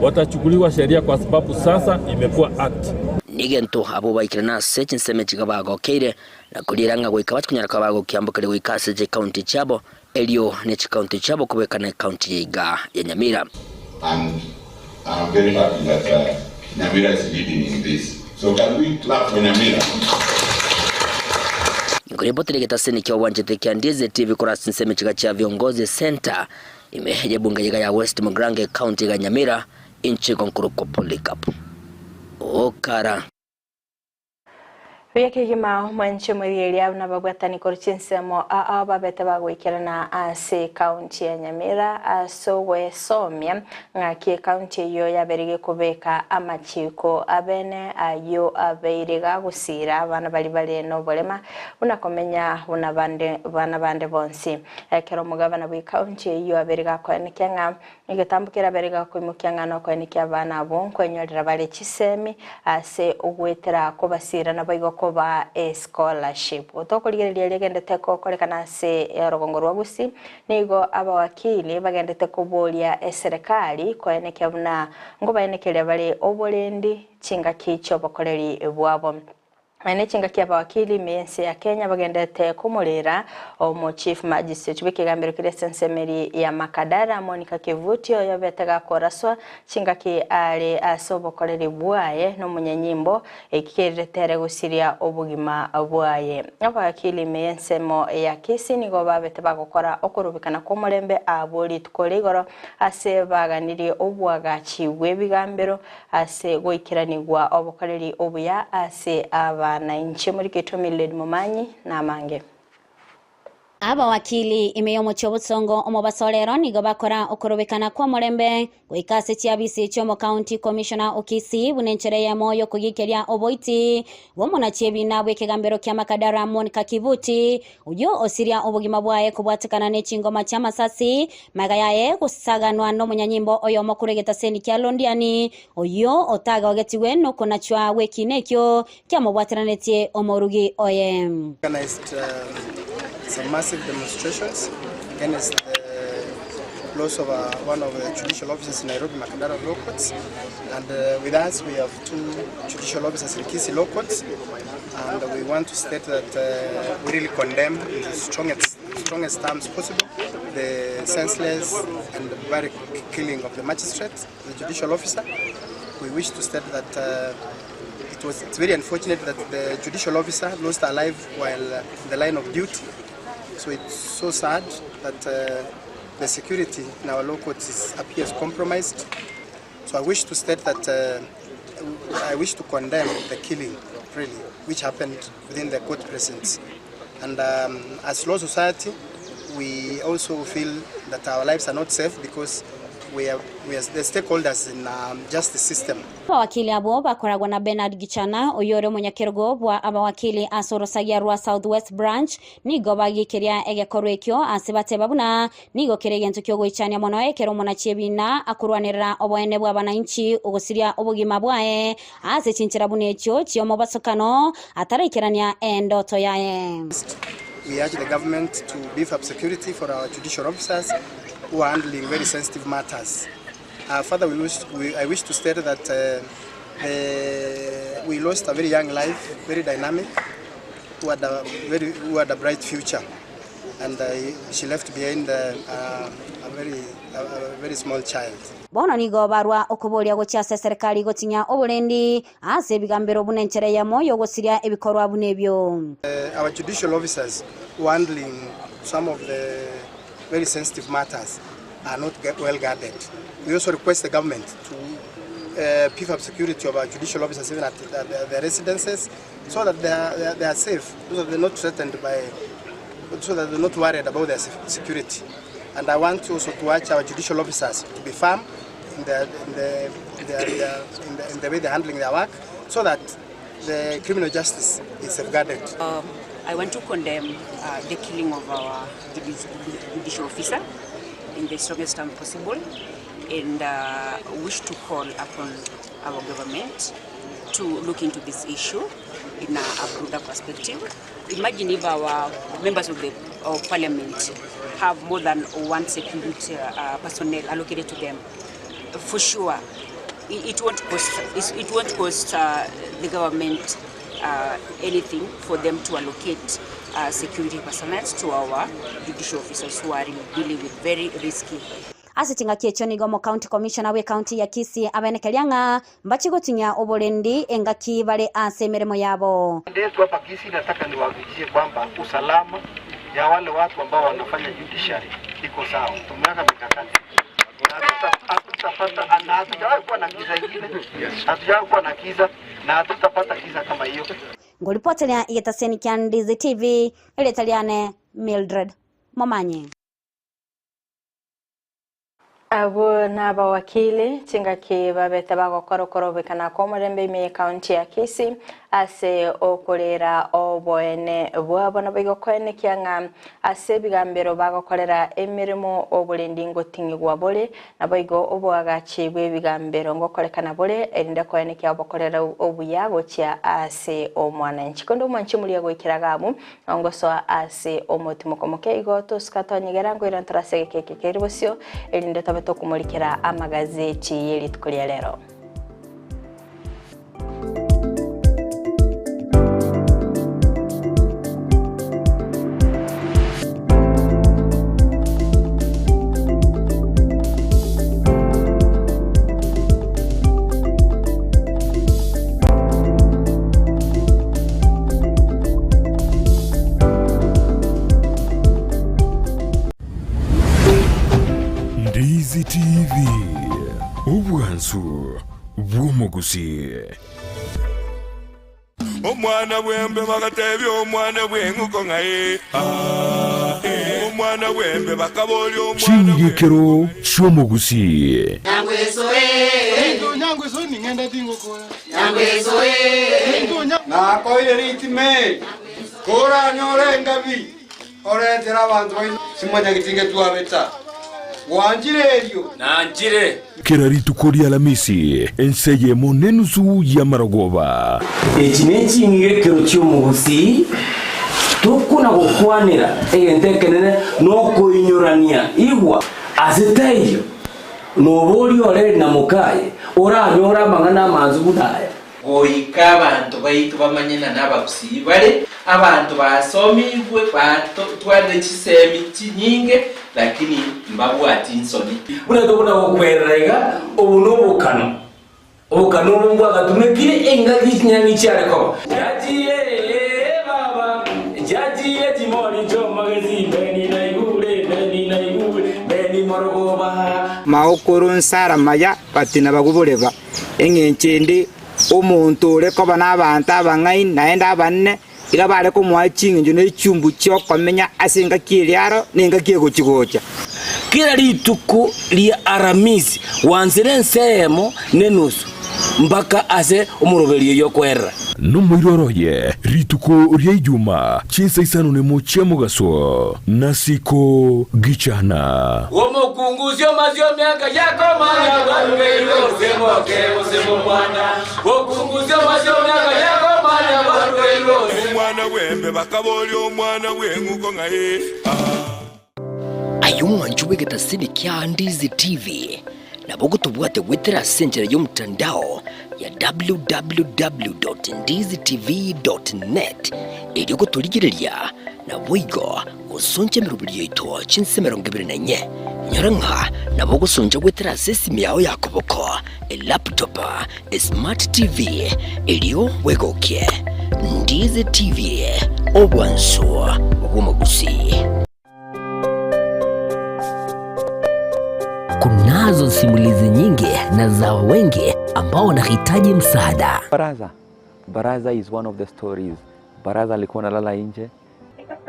watachukuliwa sheria, kwa sababu sasa imekuwa act. Negento abwo baikire ase chinsemo echi bagokeire na koriera ng'a goika bachikonyara koba bagokiambokeria goika ase chikaunti chiabo erio ne chikaunti chiabo kobekana ekaunti yaiga ya Nyamira. And I'm very happy that Nyamira is leading in this. So can we clap for Nyamira? Nkoripotire getaseni kia obwanchete kia Ndizi TV korwa ase ensemo echiga chia Viongozi Center ime yebunge yiga ya West Mugirango county ya Nyamira inche nkorokwa Polycarp Okara. Buya kegima omwanche omorieria buna babwatani korwa chinsemo ao babete bagoikerana ase ekaunti ya Nyamira ase ogwesomia ng'aki ekaunti eyio yabeire gekobeka amachiko abene ayio abeire gagosira abana bari bare noborema buna komenya buna bande bana bande bonsi. Ekero omogabana bwa ekaunti eyio abeire gakoenekia ng'a Egetambo kerabere gakoimokia ng'a nokoenekia abana abwo nkwenyorera bare chisemi ase ogwetera kobasira naboigo kobaa escholarship. Tokorigereria riagendete gokorekana ase orogongo rwa Gusii, nigo abawakili bagendete koboria eserekari koenekia buna nkobaenekeria bare oborendi chingaki chiobokoreri bwabo. Ne chingaki abawakili ime y'ense ya Kenya bagenderete komorera omo Chief Magistrate bw'ekegambero keria ase ensemeri ya Makadara Monica Kivuti oyobete gakoraswa chingaki are ase obokoreri bwaye nomonyenyimbo eki kererete ere gosiria obogima bwaye. Abawakili ime y'ensemo ya Kisii nigo babete bagokora okorubekana kw'omorembe abwo rituko rigoro ase baganirie obwagachi bw'ebigambero Ase goikeranigwa obokoreri obuya ase abanainche moriketwe Mildred Momanyi na amange. Abawakili ime y'omochie obosongo omobaso rero nigo bakora okorobekana kw'omorembe goika ase chiabisi chi'omocounty commissioner o Kisii buna enchera eyemo y'okogikeria oboiti bw'omonachi ebina bw'ekegambero kia Makadara Monica Kivuti oyio osiria obogima bwaye kobwatekana ne chingoma chi'amasasi Magega yaye gosaganwa nomonyanyimbo oyomo korwa egetaseni kia Londiani, oyio otagogetigwe nokonachwa gw'ekiina ekio kiamobwateranetie omorugi oye. Organized some massive demonstrations against the loss of one of the judicial officers in Nairobi, Makadara Law Courts. And with us we have two judicial officers in Kisii Law Courts. And we want to state that we really condemn in the strongest, strongest terms possible the senseless and barbaric killing of the magistrate, the judicial officer. We wish to state that it's very unfortunate that the judicial officer lost her life while in the line of duty. So it's so sad that the security in our law courts appears compromised. So I wish to state that I wish to condemn the killing, really, which happened within the court precincts. And as Law Society, we also feel that our lives are not safe because we are, we are the stakeholders in um, justice system. Abawakili abwo bakoragwa na Bernard Gichana, oyore omonyakerogo bwa abawakili ase orosagia rwa South West Branch, nigo bagiikeria egekorwa ekio ase bateba buna nigo kere egento kiogoichania mono ekero omonachi ebina akorwanerera oboene bw'abananchi ogosiria obogima bwaye ase chinchera buna echio chi'omobasokano ataraikerania endoto yaye. We urge the government to beef up security for our judicial officers who are handling very sensitive matters. Uh, further, we wish, we, I wish to state that uh, the, we lost a very young life, very dynamic, who had a very who had a bright future, and uh, she left behind uh, uh, a very a, a very small child. Bono nigo barwa okoboria gochia ase eserekari gotinya oborendi ase ebigambero buna enchera eyemo y'ogosiria ebikorwa buna ebio. Uh, our judicial officers who are handling some of the very sensitive matters are not well guarded. We also request the government to uh, beef up security of our judicial officers even at their, their residences so that they are, they are, they are safe, so that they're not threatened by, so that they're not worried about their security. And I want also to urge our judicial officers to be firm in, their, in, the, in, their, in, their, in, the, in the way they're handling their work so that the criminal justice is safeguarded. I want to condemn uh, the killing of our judicial officer in the strongest term possible and uh, wish to call upon our government to look into this issue in a, a broader perspective. Imagine if our members of the of parliament have more than one security uh, personnel allocated to them. For sure, it, it won't cost, it won't cost uh, the government uh, anything for them to allocate uh, security personnel to our judicial officers who are dealing with very risky Ase chingaki echio nigo omocounty commissioner bw'ecounty ya Kisii abenekeria ng'a mbachi gotinya oborendi engaki bare ase emeremo yabo. Yetu hapa Kisii, nataka niwahakikishie kwamba usalama ya wale watu ambao wanafanya judiciary iko sawa. Tumeweka mikakati hatutapata na hatujawahi kuwa na kisa ingine, hatujawahi kuwa na kisa na hatutapata kisa kama hiyo. Ngoripoteria igetaseni kia Ndizi TV eretariane Mildred Momanye. Abo n'abawakili chingaki babete bagokora okorobekana kwa omorembe ime ekaunti ya Kisii ase okorera oboene bwabo nabo igokoenekia ng'a ase ebigambero bagokorera emirimo oborendi ngoting'igwa bore nabo igo oboagachi bwa ebigambero ngokorekana bore erinde koenekia obokorera obuya gochia ase omwananchi konde omwanchi omoria goikera abu ongosoa ase omotimoka moke igo tosika twanyegera ngoira ntorase egekeke keri bosio erinde tobe tokumurikira amagazeti y'erituko ria rero. Ndizi TV, obwansu bw'omogusii. Omwana bwembe bagatebia omwana bw'eng'uko ng'ai ah, eh. Omwana bwembe bakaboria omwana Chingikero chi'omogusii. Nakoire ritime koranyore engabi oretera abantu baino simanya gitinge twabeta gwanjire erio nanjire Kera rituko ria Alamisi ense yemo n'enusu y'amarogoba. Eki n'ekingekero ky'omugusi tukuna gukwanira egento ekenene nokoinyorania igwa ase taiyo noba ori oreri na mukaye oranyora amang'ana amanzu bunaya goika abantu baitu bamanyana n'abagusii bare abantu basomigwe batwarire chisemi chinyinge lakini mbabwati nsoni buna tobona gokwerera iga obu nobokano obokano obu bwagatumekire engaki chinyang'i chiarekoba jajiye baba jajiye chimori chomagezi beni naigure beni naigure beni morogoba maokoro nsara maya batina baguboreba eng'encho ende omonto ore koba na abanto abang'aini naende abanene iga bare komoa ching'encho na echumbu chiokomenya ase engaki eriaro na engaki egochigocha. Kera rituko ria Aramisi gwansire ense eyemo nenusu mpaka ase omoroberio oyio okoerera. Nomoiroro oye rituko ria Ijuma chinsa isano nemo chia mogaso, nasiko gichana. Omokungusia omasio emiaka yakomanya barugeirwe gose moke gose momwana. Okungusia omasio emiaka yakomanya barugeirwe gose. Omwana bw'embe bakaboria omwana bw'eng'uko ng'ai? Aye omwancho bw'egetasini kia Ndizi TV, nabo ogotobwate goetera ase enchera y'omotandao ya www.ndizitv.net erio gotorigereria naboigo gosoncha emeroberio yaito chinse 24. Inyora ng'a nabo ogosoncha goetera ase esimi yao ya koboko, elaptop, esmart TV erio bwegokie. Ndizi TV, obwansu bw'omogusii. Kunazo simulizi nyingi na za wengi ambao wanahitaji msaada. Baraza. Baraza is one of the stories. Baraza alikuwa analala nje.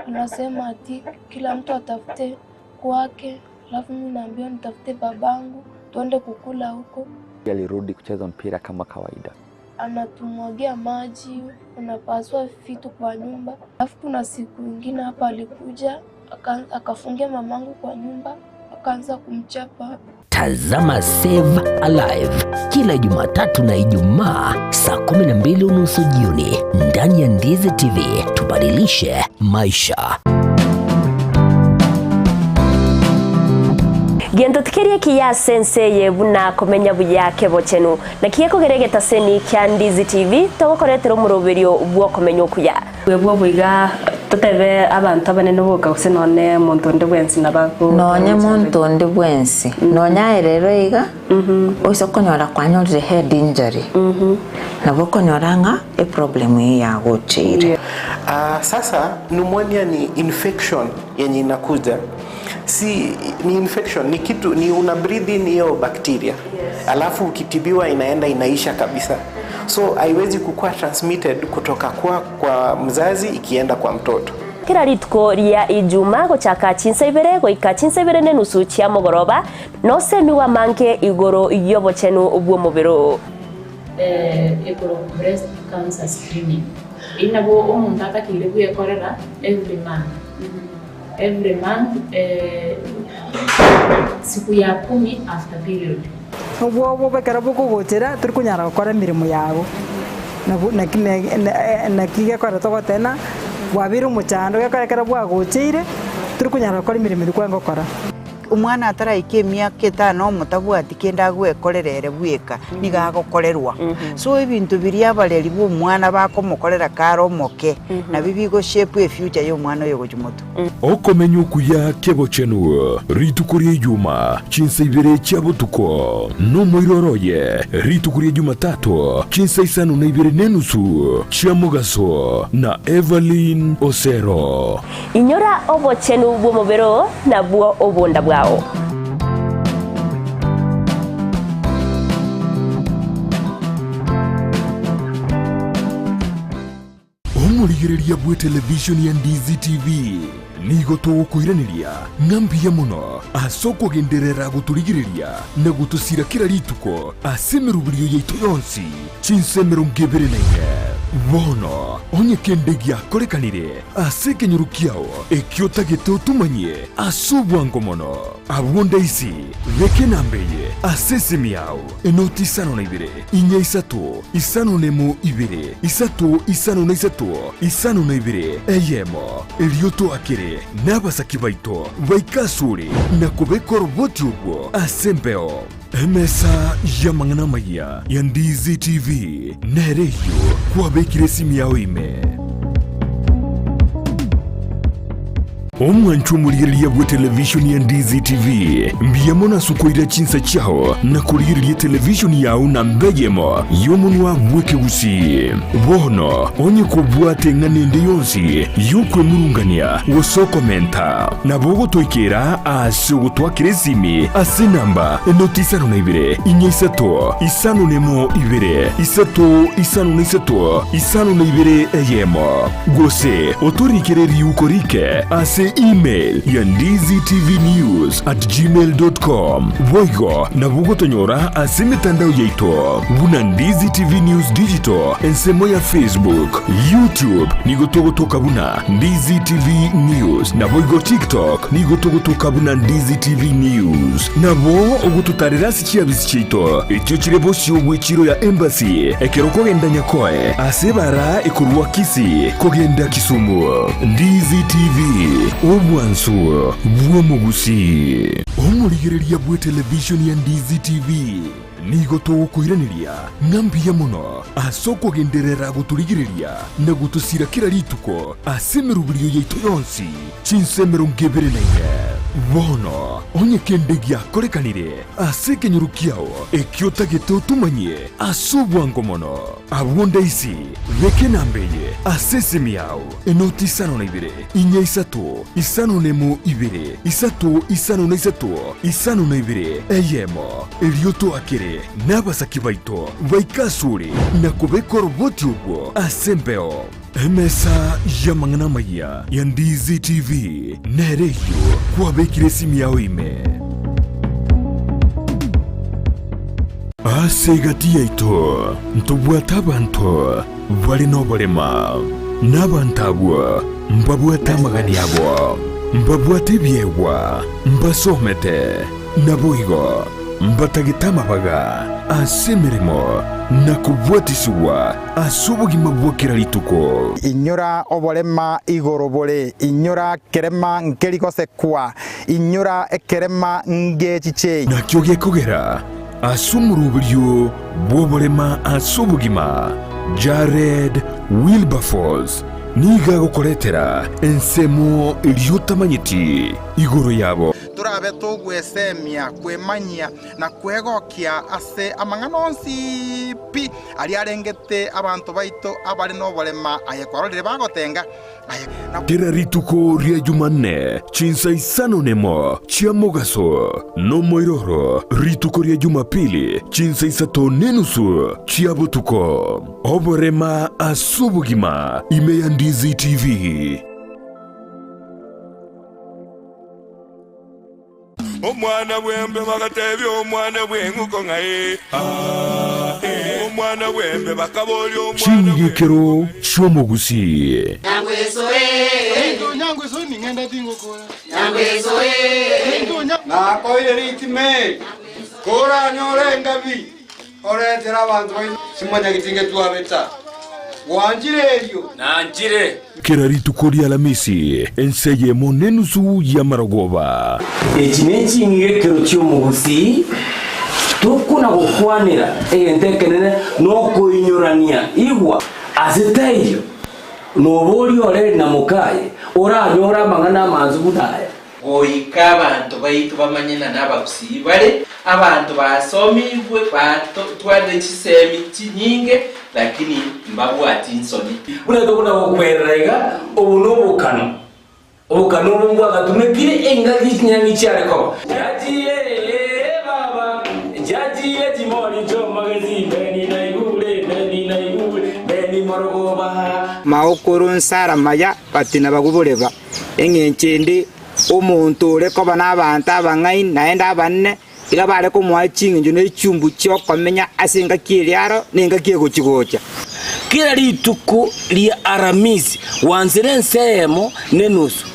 Anasema ati kila mtu atafute kwake, alafu mimi naambiwa nitafute babangu tuende kukula huko. Alirudi kucheza mpira kama kawaida. Anatumwagia maji, unapasua vitu kwa nyumba. Alafu kuna siku ingine hapa alikuja akafungia mamangu kwa nyumba akaanza kumchapa. Tazama Save Alive kila Jumatatu na Ijumaa saa 12:30 jioni ndani ya Ndizi TV. Tubadilishe maisha. Gento tikeri ekiya ase ense eye buna komenya buya kebochenu. Naki gekogera egetaseni kia Ndizi TV togokoretera omoroberio bw'okomenya okuya. Bwebwo boiga totebe abanto abanene boka gose nonye monto onde bwensi nabo Nonye monto onde bwensi, nonya aye rero iga, oise okonyora kwanyorire head injury, nabo okonyora ng'a eproblem eye yagocheire. Ah, sasa pneumonia ni infection yenye inakuja si ni infection ni kitu ni una breathe in hiyo bacteria alafu ukitibiwa inaenda inaisha kabisa so haiwezi kukuwa transmitted kutoka kwa, kwa mzazi ikienda kwa mtoto Kera rituko ria Ijuma gochaka chinsa ibere goika chinsa ibere nenusu chia mogoroba nosemigwe amange igoro y'obochenu bw'omobere oo. Igoro breast cancer screening eyio nabo omonto atakeire bwekorera every month, every month siku ya kumi after period. Obwoba ekero bokogochera tori konyara gokora emeremo yago, nabo naki naki gekogera togoteba ng'a bwabeire omochando gekogera ekero bwagocheire tori konyara gokora emeremo eria kwarenge gokora. Omwana ataraika emiaka etano omotabwati kende agwekorera ere bweka, nigo agokorerwa. So ebinto biria abareri ba omwana bakomokorera kare omoke, nabio bigo shape efuture ya omwana oyo gochia motwe. Okomenya okuya kebochenu rituko ria Ijuma chinsa ibere chia botuko, nomoiroro oye rituko ria Jumatato chinsa isano na ibere nenusu chia mogaso na Evelyn Osero. Inyora obochenu bw'omobere oo nabwo obonda bwao. Omorigereria bw'etelevishoni ya Ndizi TV nigo togokoiraneria ng'a mbuya mono ase okogenderera gotorigereria na gotosira kera rituko ase emeroberio yaito yonsi chinsa 24. Bono onye kende giakorekanire ase ekenyoro kiao ekio otagete otomanyie ase obwango mono, abwo ndaisi beka enamba eye ase esimi yao, Enoti isano na ibere, inya isato, isano nemo ibere, isato isano na isato, isano na ibere, eyemo. Erio toakere nabasaki baito baike asore na kobeka oroboti orwo ase embeo. Emesa y'amang'ana amayia ya Ndizi TV nere eyio kwabekire esimi yao ime. Omwanchwa omorigereria bw'etelevishoni ya Ndizi TV, mbuya mono ase okoira chinsa chiao na korigereria etelevishoni yao namba eyemo y'omonwa bw'ekegusii. Bono onye kobwate eng'ana ende yonsi y'okwemurungania gose okomenta, nabo ogotoikera ase ogotwakera esimi ase enamba enoti isano na ibere, inya isato, isano nemo ibere, isato isano na isato, isano na ibere eyemo. Gose otorikere riuko rike ase. ase email ya ndizitvnews at gmail com. Boigo nabo ogotonyora ase emetandao yaito buna Ndizi TV News Digital ensemo ya Facebook, YouTube nigo togotoka buna Ndizi TV News naboigo TikTok nigo togotoka buna Ndizi TV News. Nabo ogototarera ase chiabisi chiaito echio chire bosio bw'echiro ya Embassy ekero okogenda Nyakoe ase ebara ekorwa Kisii kogenda Kisumu. Ndizi TV, obwansu bw'omogusii. Omorigereria bw'etelevishoni ya Ndizi TV nigo togokoiraneria ng'a mbuya mono ase okogenderera gotorigereria na gotosira kera rituko ase emeroberio yaito yonsi chinsa 24. Bono onye kende giakorekanire ase ekenyoro kiao ekio otagete otomanyie ase obwango mono, abwo ndaisi beka enamba eye ase esimi yao, enoti 52 4 3 5 1 2 3 5 3 5 1, erio toakere nabasaki baito baike asore na kobeka oroboti orwo ase embeo. Emesa y'amang'ana amayia ya Ndizi TV nere eyio kwabekire esimi yao ime. Ase egati yaito ntobwate abanto bare noborema, na abanto abwo mbabwate amagani abo, mbabwate ebiegwa, mbasomete, naboigo mbatagete amabaga ase emeremo na kobwatisigwa ase obogima bwa kera rituko. Inyora oborema igoro bore, inyora kerema nkeri gosekwa, inyora ekerema ngechiche. Nakio gekogera ase omoroberio bw'oborema ase obogima, Jared Wilberforce nigo agokoretera ensemo eria otamanyeti igoro yabo. Torabe togwesemia, kwemanyia, na kwegokia ase amang'ana onsi pi aria arengete abanto baito abare noborema, aye kwarorire bagotenga, aye na. Kera rituko ria Jumanne chinsa isano nemo chia mogaso, nomoiroro rituko ria Jumapili chinsa isato nenusu chia botuko. Oborema ase obogima ime ya Ndizi TV. Omwana bw'embe bagatebia omwana bw'eng'uko ng'a ee, aa, ee. Omwana bw'embe bakaboria omwana Ching'igekero chi'omogusii. Nakoire ritime, koranyore engabi, oretere abanto baino simonyageti ngetwabeta. Gwanchire erio? Nanchire. Kera rituko ri'Alamisi, ense eyemo nenusu y'amarogoba. Echi neching'igekero chi'omogusii, tokona gokwanera egento ekenene nokoinyorania igwa ase taiyo noboria oreri na mokaye oranyore amang'ana amansu buna aya. Goika abanto baito bamanye ng'a nabagusii bare, abanto basomigwe, batwarire chisemi chinyinge, lakini mbabwati nsoni. Buna tokona gokwerera iga, obo nobokano, obokano obo mbwagatumekire engaki chinyang'i chiare koba. Jaji ee baba, jaji echimori chi'omogezi, mbeni naigure, mbeni naigure, mbeni morogoba. Maokoro nsara maya batina baguboreba. Engencho ende, omonto ore koba nabaanto abang'aini naende abanene, iga bare komoa ching'encho ne chiumbu chi'okomenya ase engaki eria aro na engaki egochi-gocha. Kera rituko ria Aramisi gwansire ense eyemo nenusu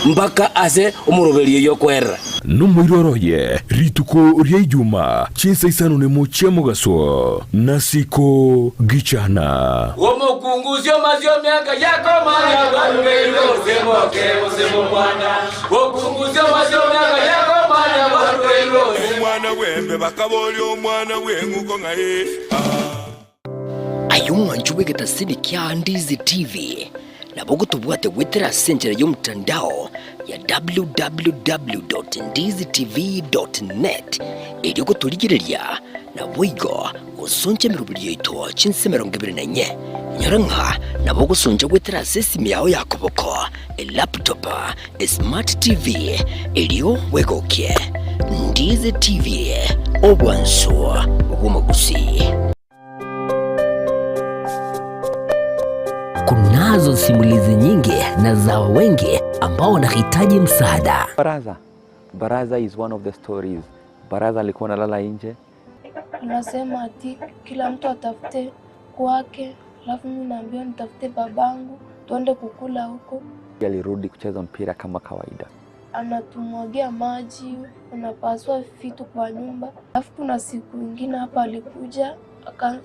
mpaka ase omoroberio y'okwerera. Nomoiroro oye rituko ria Ijuma chinsa isano nemo chia mogaso, nasiko gichana. Omokungusia omasie emiaka yakomanya bwarugeirwe gose moke gose momwana. Okungusia omasie emiaka yakomanya bwarugeirwe gose. Omwana bw'embe bakaboria omwana bw'eng'uko ng'a ee, aa. Aye omwancho bw'egetasini kia Ndizi TV, nabo ogotobwate goetera ase enchera y'omotandao ya www.ndizitv.net erio gotorigereria naboigo gosoncha emeroberio yaito chinse 24. Inyora ng'a nabo ogosoncha goetera ase esimi yao ya koboko, elaptop, esmart TV erio bwegokie. Ndizi TV, obwansu bw'omogusii. Kunazo simulizi nyingi na za wengi ambao wanahitaji msaada. Baraza. Baraza is one of the stories. Baraza alikuwa analala nje. Anasema ati kila mtu atafute kwake, alafu mimi naambiwa nitafute babangu tuende kukula huko. Alirudi kucheza mpira kama kawaida. Anatumwagia maji, unapasua vitu kwa nyumba. Alafu kuna siku ingine hapa alikuja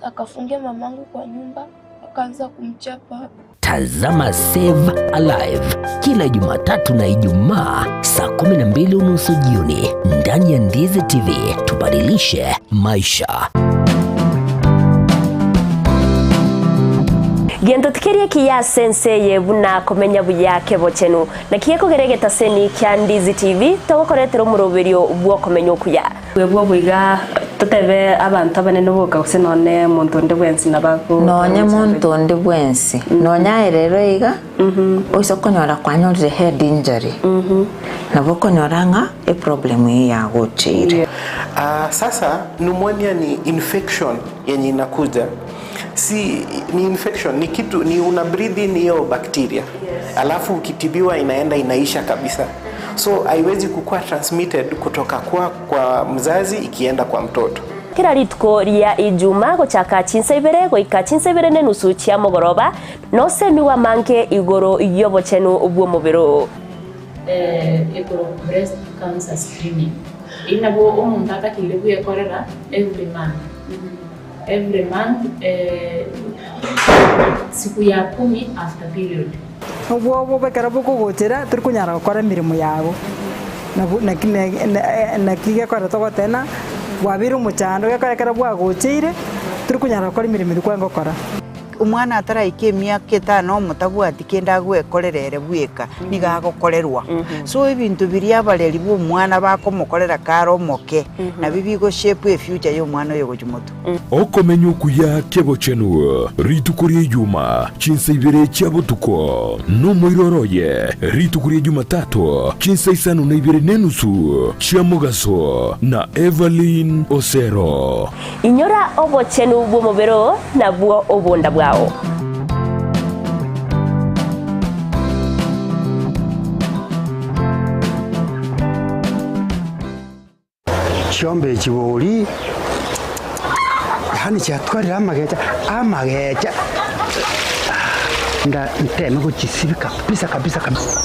akafungia mamangu kwa nyumba, akaanza kumchapa. Tazama Save Alive kila Jumatatu na Ijumaa saa 12:30 jioni ndani ya Ndizi TV. Tubadilishe maisha. Gento tikerie kiya ase ense eye buna komenya buya kebochenu, naki gekogera egetaseni kia Ndizi TV togokoretera omoroberio bw'okomenya okuya. Bwebwo boiga totebe abanto abanene boka gose nonye monto onde bwensi nabo Nonye monto onde bwensi nonya aye rero iga oise okonyora kwanyorire head injury nabo okonyora ng'a eproblem eye yagocheire. Sasa pneumonia ni infection yenye inakuja si ni infection ni kitu ni una breathe in hiyo bacteria alafu ukitibiwa inaenda inaisha kabisa so haiwezi kukua transmitted kutoka kwa mzazi ikienda kwa mtoto. Kera rituko ria Ijuma gochaka chinsa ibere goika chinsa ibere na enusu chia mogoroba, nosemiwa amange igoro y'obochenu bw'omobere oo. Ekero breast cancer screening eyio nabo omonto atakeire bwekorera every month every month siku ya kumi after period. Obwoba ekero bokogochera tori konyara gokora emeremo yago. Nabo naki naki gekogera togoteba bwabeire omochando gekogera ekero bwagocheire tori konyara gokora emeremo eria kwarenge gokora. Omwana ataraika emiaka etano omotabwati kende agwekorera ere bweka, nigo agokorerwa. So ebinto biria abareri ba omwana bakomokorera kare omoke, nabio bigoshape efuture ya omwana oyo gochia motwe. Okomenya okuya kebochenu rituko ria Ijuma chinsa ibere chia botuko, nomoiroro oye rituko ria Jumatato chinsa isano na ibere nenusu chia mogaso na Evelyn Osero. Inyora obochenu bw'omobere oo, nabwo obonda bwao. Chiombe echi bori, yaani chiatwarire amagecha, amagecha nda nteme gochisibia kabisa kabisa kabisa.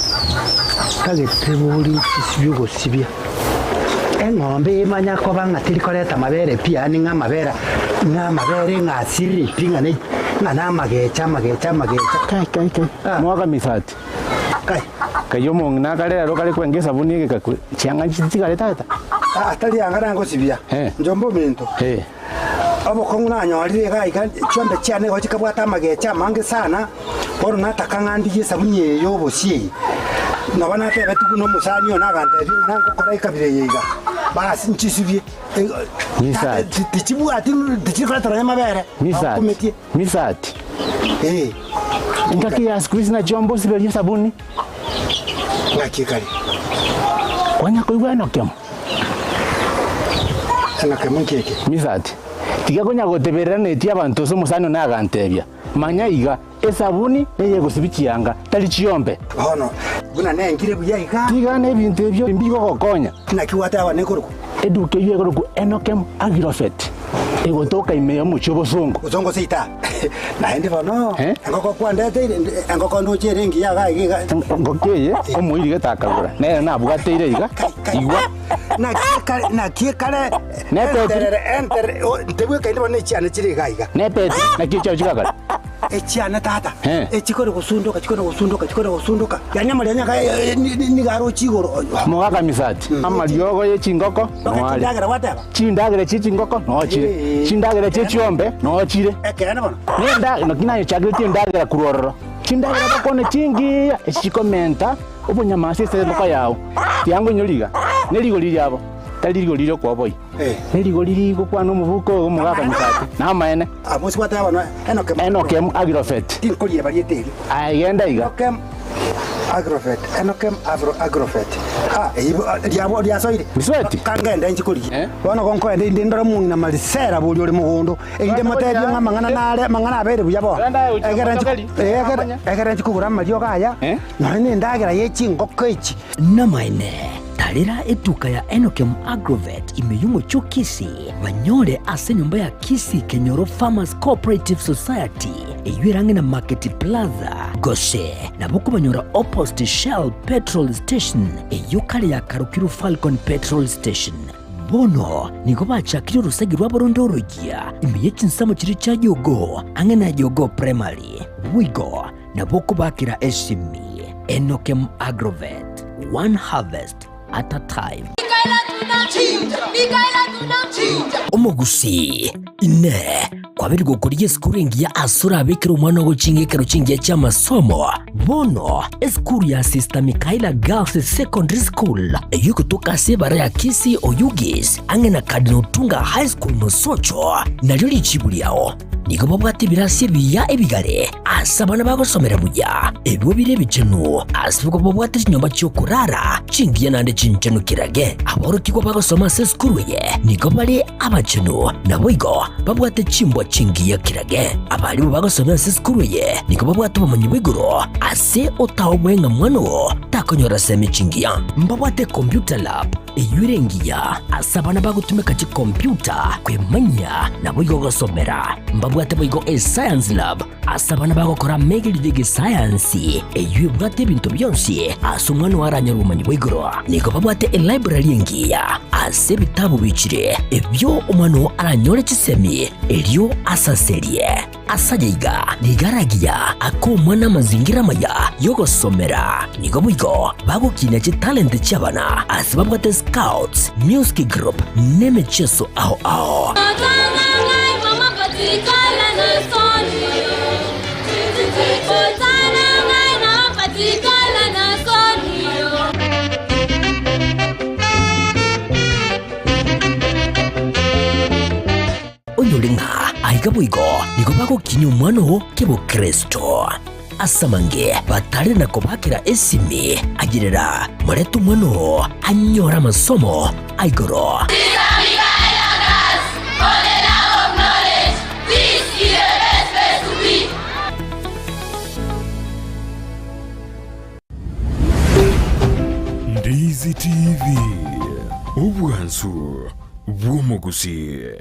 Ntagete bori chisibie ogosibia. Eng'ombe emanya koba ng'a teri koreta amabere pi, yaani ng'a amabere ng'a amabere ng'a asirire pi ng'a ne ng'a na amagecha amagecha amagecha. Kai kai kai. Mwaka misati. Kai. Kai omong'ina akare aro kare kwenga esabuni egeka chianga chitigare tata. Ah, tari anga nangosibia. Njomba ominto. Obokong'u nanyorire iga iga chiombe chiane igo chikabwata amagecha amange sana, bono nataka ng'a ndigie esabuni eye ya obosie eye. Nabo natebetigwe buna omosani one agantebia ng'a nangokora ekabira eye iga, basi nchisibie. Tata, tichibwati tichikoretera nonya amabere, bakumetie. Misati. Engaki ya siku hizi na chiombe osiberie esabuni. Ng'aki ekare? Kwanya koigwa enokemo? Enokemo nki eke? Misati. Tiga konya goteberera netie abanto ase omosani one agantebia, Manya iga, esabuni neyegosibia chianga, tari chiombe. Bono, buna nengire buya iga. Tiga nebinto ebio mbigogokonya. Naki gwateba nekorokwa? Eduka eyio ekorokwa Enokem Agrofert, egotoka ime y'omochie obosongo. Bosongo seita. Naende bono, engoko kwandeteire, engoko ndoche ere engiya iga iga iga. Engoko eye omoiri gete akagora, nere nabwateire iga, igwa. Naki ekare, naki ekare, Nepeti. enterere, enterere, o, ntebwekaini bono echiane chire iga iga. Nepeti, naki echiao chigakare. Echiane tata, echikore gosundoka, chikore gosundoka, chikore gosundoka, yaani amarionya aka nigo aroche igoro. Mogaka misati, amariogo ye chingoko noare. Chindagera gwateba? Chindagera chie chingoko noo chire, chindagera chie chiombe noo chire. Ekeene bono. Nenda, naki nayochakeretie endagera korwa ororo. Chindagera bakwane chingiya, echi chikomenta obonyamasi ase engoko yao. Tiango inyore iga, ne rigori riabo, tari rigori ri'okoboyia. Nerigori rigokwana omobuko oyo omogaka Misati, namaene. Amosi gwateba bono, Enokem. Enokem Agirofeti. Tinkoria barieta erio. Aye genda iga. Enokem Agrovet, Enokem Avro Agrovet. Ah, eyio riabo riasoire. Kangende inche korigia. Bono gonkoenda inde ndore omong'ina Marisela boria ore mogondo, erinde motebie ng'a amang'ana nare, amang'ana abeire buya bono. Egere nchi, egere, egere nchi kogora amariogo aya, nonya na endagera ye chingoko echi. Namaene, tarera etuka ya Enokem Agrovet ime y'omochie o Kisii, banyore ase enyomba ya Kisii Kenyoro Farmers Cooperative Society, eyio ere ang'e na Market Plaza, gose nabo okobanyora opposite Shell Petrol Station, eyio kare yakarokirwe Falcon Petrol Station. Bono nigo bachakire orosegi rwabo ronde oroyia ime ye chinsemo chiria chia Jogoo, ang'e na Jogoo Primary. Boigo nabo okobakera esimi Enokem Agrovet, one harvest at a time. Omogusii, Inee! Kwabeire gokorigia esukuru engiya ase orabekere omwana ogo ching'ekero chingiya chi'amasomo? Bono, esukuru ya Sister Michaela Girls Secondary School, eyio egotoka ase ebara ya Kisii Oyugis, ang'e na Cardinal Otunga High School Mosocho, nario richibu riao. Nigo babwate ebirasi ebiya ebigare ase abana bagosomera buya, ebio bire ebichenu, ase igo babwate chinyomba chi'okorara chingiya naende chinchenu kirage. Aborokigwa bagosoma ase esukuru eye nigo bare abachenu, naboigo babwate chimbwa chingiya kirage. Abarimu bagosomia ase esukuru eye nigo babwate obomanyi bwa igoro ase otaoboe ng'a mwana oo takonyora semi chingiya. Mbabwate computer lab Eyio ere engiya ase abana bagotumeka chikompyuta kwemanyia naboigo gosomera. Mbabwate boigo escience lab ase abana bagokora amegerio y'egesayansi, eyio ebwate ebinto bionsi ase omwana oo aranyore obomanyi bwa igoro. Nigo babwate elibrary engiya ase ebitabu bichire ebio omwana oo aranyore chisemi erio asaserie. Ase aya iga nigo aragiya ake omwana amazingira amaya y'ogosomera. Nigo boigo bagokinia chitalenti chi'abana ase babwate scouts, music group, na emechieso ao ao. Onyore ng'a aiga boigo nigo bagokinyia omwana oo kebokristo. Ase amange batare na kobakera esimi, ayerera, morete omwana oo anyore amasomo a igoro. Ndizi TV, obwansu bw'omogusii.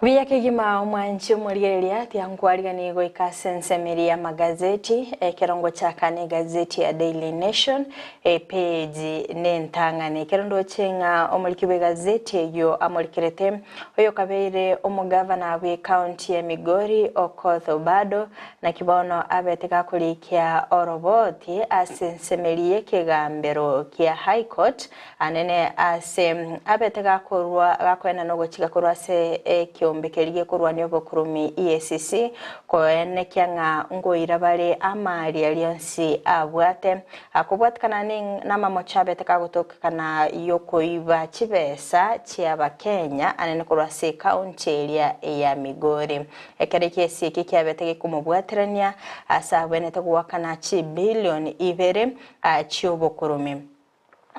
Buya kegima omwanchi omorigereria tiankwariganirie goika ase ensemo eria y'amagazeti, ekerongo chia kane egazeti ya Daily Nation, epeji nentang'ani. Ekero ndoche ng'a omoriki bw'egazeti eyio amorikerete oyokabeire omogavana bw'ecounty ya Migori Okoth Obado, naki bono abete gakorikia oroboti ase ensemo eria y'ekegambero kia High Court Anene ase abete gakorwa gakoenana ogochika korwa ase ekeombe keria gekorwania obokurumi, EACC, koenekia ng'a ngoira bare amari aria onsi abwate akobwatikana namamocho abete kagotokekana yokoiba chibesa chi'Abakenya anene korwa ase ecounty eria ya Migori. Ekero ekiesi eke kiabete gekomobwaterania ase abwenerete goakana chibilioni ibere chiobokurumi.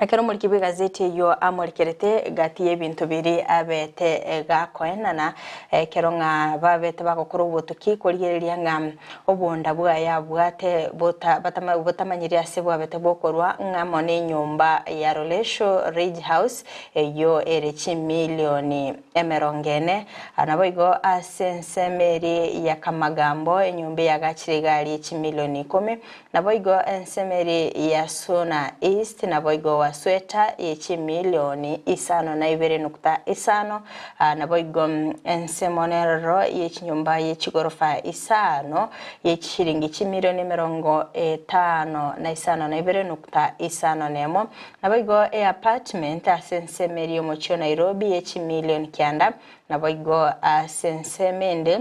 Ekero omoriki bw'egazeti eyio amorekerete gati y'ebinto biria abete gakoenana, ekero ng'a babete bagokora obotuki korigereria ng'a obonda bwaye abwate botamanyiri ase bwabete bokorwa ng'a amo nenyomba ya Rolesho Ridge House eyio ere chimilioni emerongo ene. Naboigo ase ensemo eria ya Kamagambo enyomba eyagachire iga aria chimilioni ikomi. Naboigo ensemeri ya Suna East naboigo Wasweta ye chimilioni isano na ibere nukta isano, naboigo ensemo neroro ye chinyomba ye chigorofa isano ye chishilingi chimilioni emerongo etano na isano na ibere nukta isano nemo, naboigo eapartment ase ensemeri y'omochie o Nairobi ye chimilioni kianda, naboigo ase ensemo ende.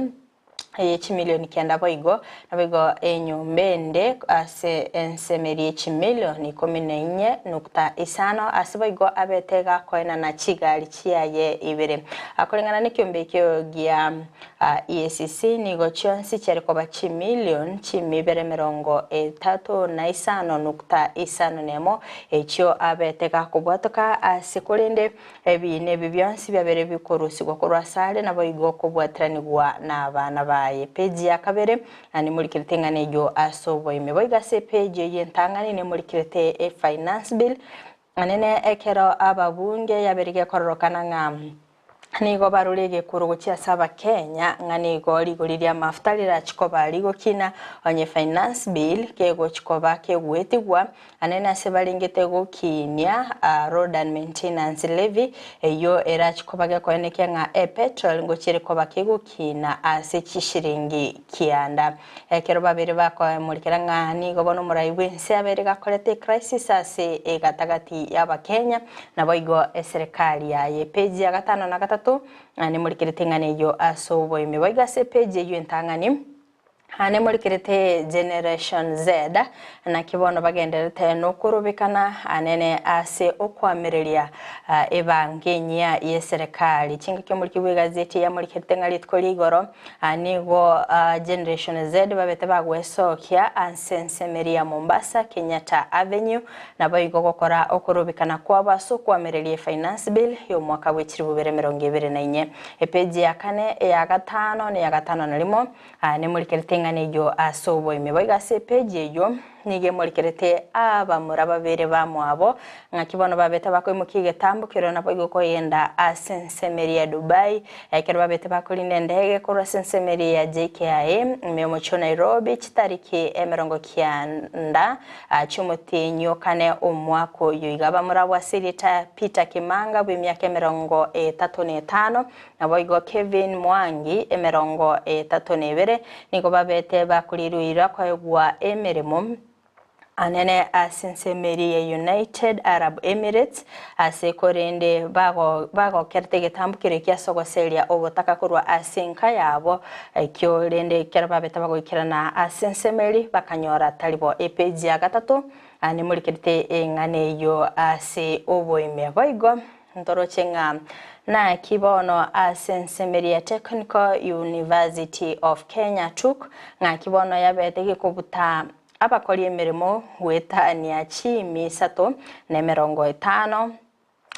Eye chimilioni kianda boigo, naboigo enyomba ende ase ensemo eria chimilioni ikomi na inye nukta isano, ase boigo abete gakoenana chigari chiaye ibere. Koreng'ana nekiombe ekio gia EACC nigo chionsi chiare koba chimilioni chimia ibere emerongo etato na isano nukta isano nemo, echio abete gakobwatoka ase korende Ebiina ebi bionsi biabeire bikorusigwa korwa asare, naboigo okobwatiranigwa nabana baye. Peji ya kabere, na nimorikerete ing'ana eyio ase oboime. Boigo ase epeji eyio entang'ani nimorikerete efinance bill, anene ekero ababunge yabeire gekororokana ng'a nigo barure egekuro gochia ase abakenya ng'a nigo rigori ri'amafuta rirachi koba rigokina onye finance bill kegochi koba kegoetigwa Anene ase barengete gokiinia Road and Maintenance Levy, eyio erache koba gekoenekia ng'a epetrol ngochia koba kegokiina ase chishiringi kianda. Ekero babere bakoemurikera ng'a nigo bono omorai bw'ense abeire gakoreta ecrisis ase egatagati y'abakenya naboigo eserekari yaye. Page ya gatano na gatato nemurikerete ing'ana eyio ase oboime. Boigo ase epage eyio entang'ani. Aane morikerete Generation Z, naki bono bagendererete nokorobekana anene ase okoamereria ebango enyia y'eserekari. Chingaki omoriki bw'egazeti eye amorikerete ng'a rituko ria igoro nigo Generation Z babete bagwesokia ase ensemeri ya Mombasa, Kenyatta Avenue, naboigo gokora okorobekana kwabo ase okoamereria efinance bill y'omwaka bwe chilifu bibere emerongo ebere na inye. Epeji ya kane, eya gatano, na eya gatano na rimo. Aa nemorikerete ing'ana eyio ase oboime. Boigo ase epeji eyio nigo emorikerete abamura babere bamwabo, ng'aki bono babete bakoimokia egetambo keria naboigo kogenda ase ensemo eria ya Dubai, ekero babete bakorina endege korwa ase ensemo eria ya JKIA ime y'omochie o Nairobi chitariki emerongo kianda chi'omotienyi o kane omwaka oyio. Iga abamura abwo ase erieta Peter Kimanga bw'emiaka emerongo etato na etano, Naboigo Kevin Mwangi, emerongo etato na ebere, nigo babete bakorirwe koegwa emeremo anene ase ensemo eria ya United Arab Emirates ase korende bagokerete egetambo keria kiase ogoseria obotaka korwa ase enka yabo ekio rende ekero babete bagoikerana ase ensemo eria bakanyora tari bo. Epeji ya gatato nemorikerete eng'ana eyio ase oboime. Boigo Ntoroche ng'a naki bono ase ensemeri ya Technical University of Kenya, TUK, ng'aki bono yabete gekobuta abakori emeremo goetania chiimi isato na emerongo etano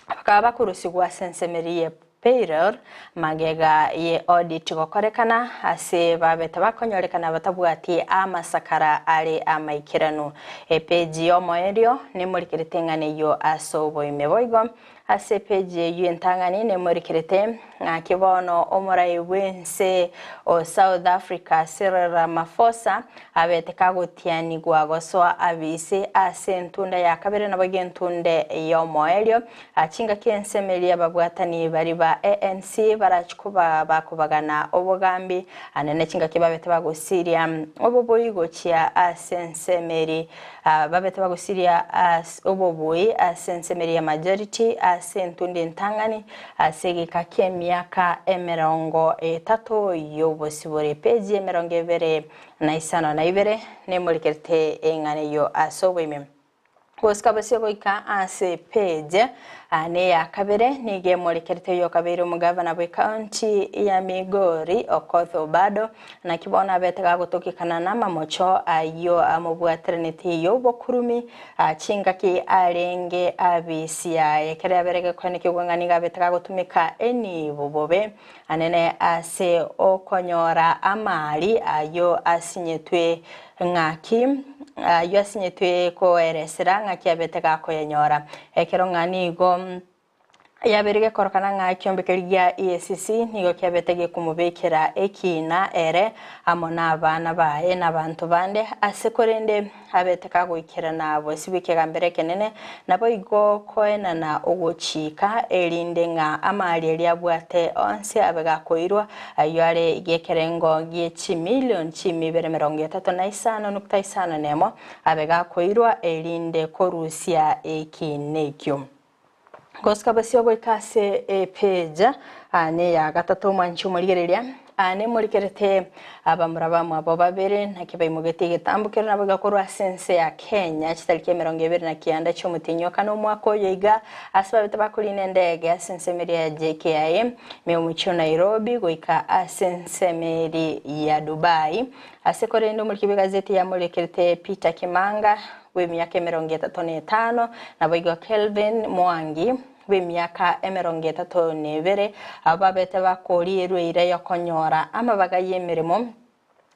bakaba bakorusigwa ase ensemeri ye payroll magega ye audit gokorekana ase babete bakonyorekana batabwati amasakara are amaikeranu. Epeji y'omoerio nemorikerete eng'ana eyio ase oboime. Boigo ase epeji eyio entang'ani nemorikerete ng'aki bono omorai bw'ense o South Africa Cyril Ramaphosa abete kagotianigwa gosoa abise ase entunda ya kabere naboigo entunde y'omoerio. Chingaki ensemo eria ababwatani baria ba ANC barachie koba bakobagana obogambi, naende chingaki babete bagosiria obobui gochia ase ensemo eria babete bagosiria obobui ase ensemo eria ya majority ase entunda entang'ani ase egeka ki'emiaka emerongo etato y'obosibore. Page emerongo ebere na isano na ibere nemorikerete eng'ana eyio ase oboime. Gosika bosio goika ase page neya kabere nigo emorekerete oyokabeire omogavana bw'ecounty ya Migori Okoth Obado naki bono abete gagotokekana namamocho ayio amobwateranetie y'obokurumi chingaki arenge abisi yaye ekero yabere gekoenekigwa ng'a nigo abete gagotumeka enibo bobe anene ase okonyora amari ayio asinyetwe Ng'aki ayio asinyetwe koeresera ng'aki abete gakoyanyora. Ekero ng'a nigo yabeire gekorokana ng'a ekiombe keria gia EACC nigo kiabete gekomobekera ekiina ere amo nabana baye na abanto bande ase korende abete kagoikerana bosio bw'ekegambero ekenene naboigo koenana ogochika erinde ng'a amari aria abwate onsi abe gakoirwa Ayio are gekerengo gie chimilion chimia ibere emerongo etato na isano nukta isano nemo, abe gakoirwa erinde korusia eki nekio. Gosika bosio goika ase epeja neya gatato omwanchi omorigereria. Nemorikerete abamura bamwabo babere, naki baimogetie egetambo keria nabo gekorwa ase ense ya Kenya chitariki 29 chi'omotienyi o kane omwaka oyo iga, ase babete bakorina endege ase ensemo eria ya JKIA ime omochie o Nairobi goika ase ensemo eria ya Dubai. Ase korende omoriki bw'egazeti yamorekerete Peter Kimanga bw'emiaka 35, naboigo Kelvin Mwangi, bw'emiaka 32, abwo babete bakoria eira y'okonyora amabaga y'emeremo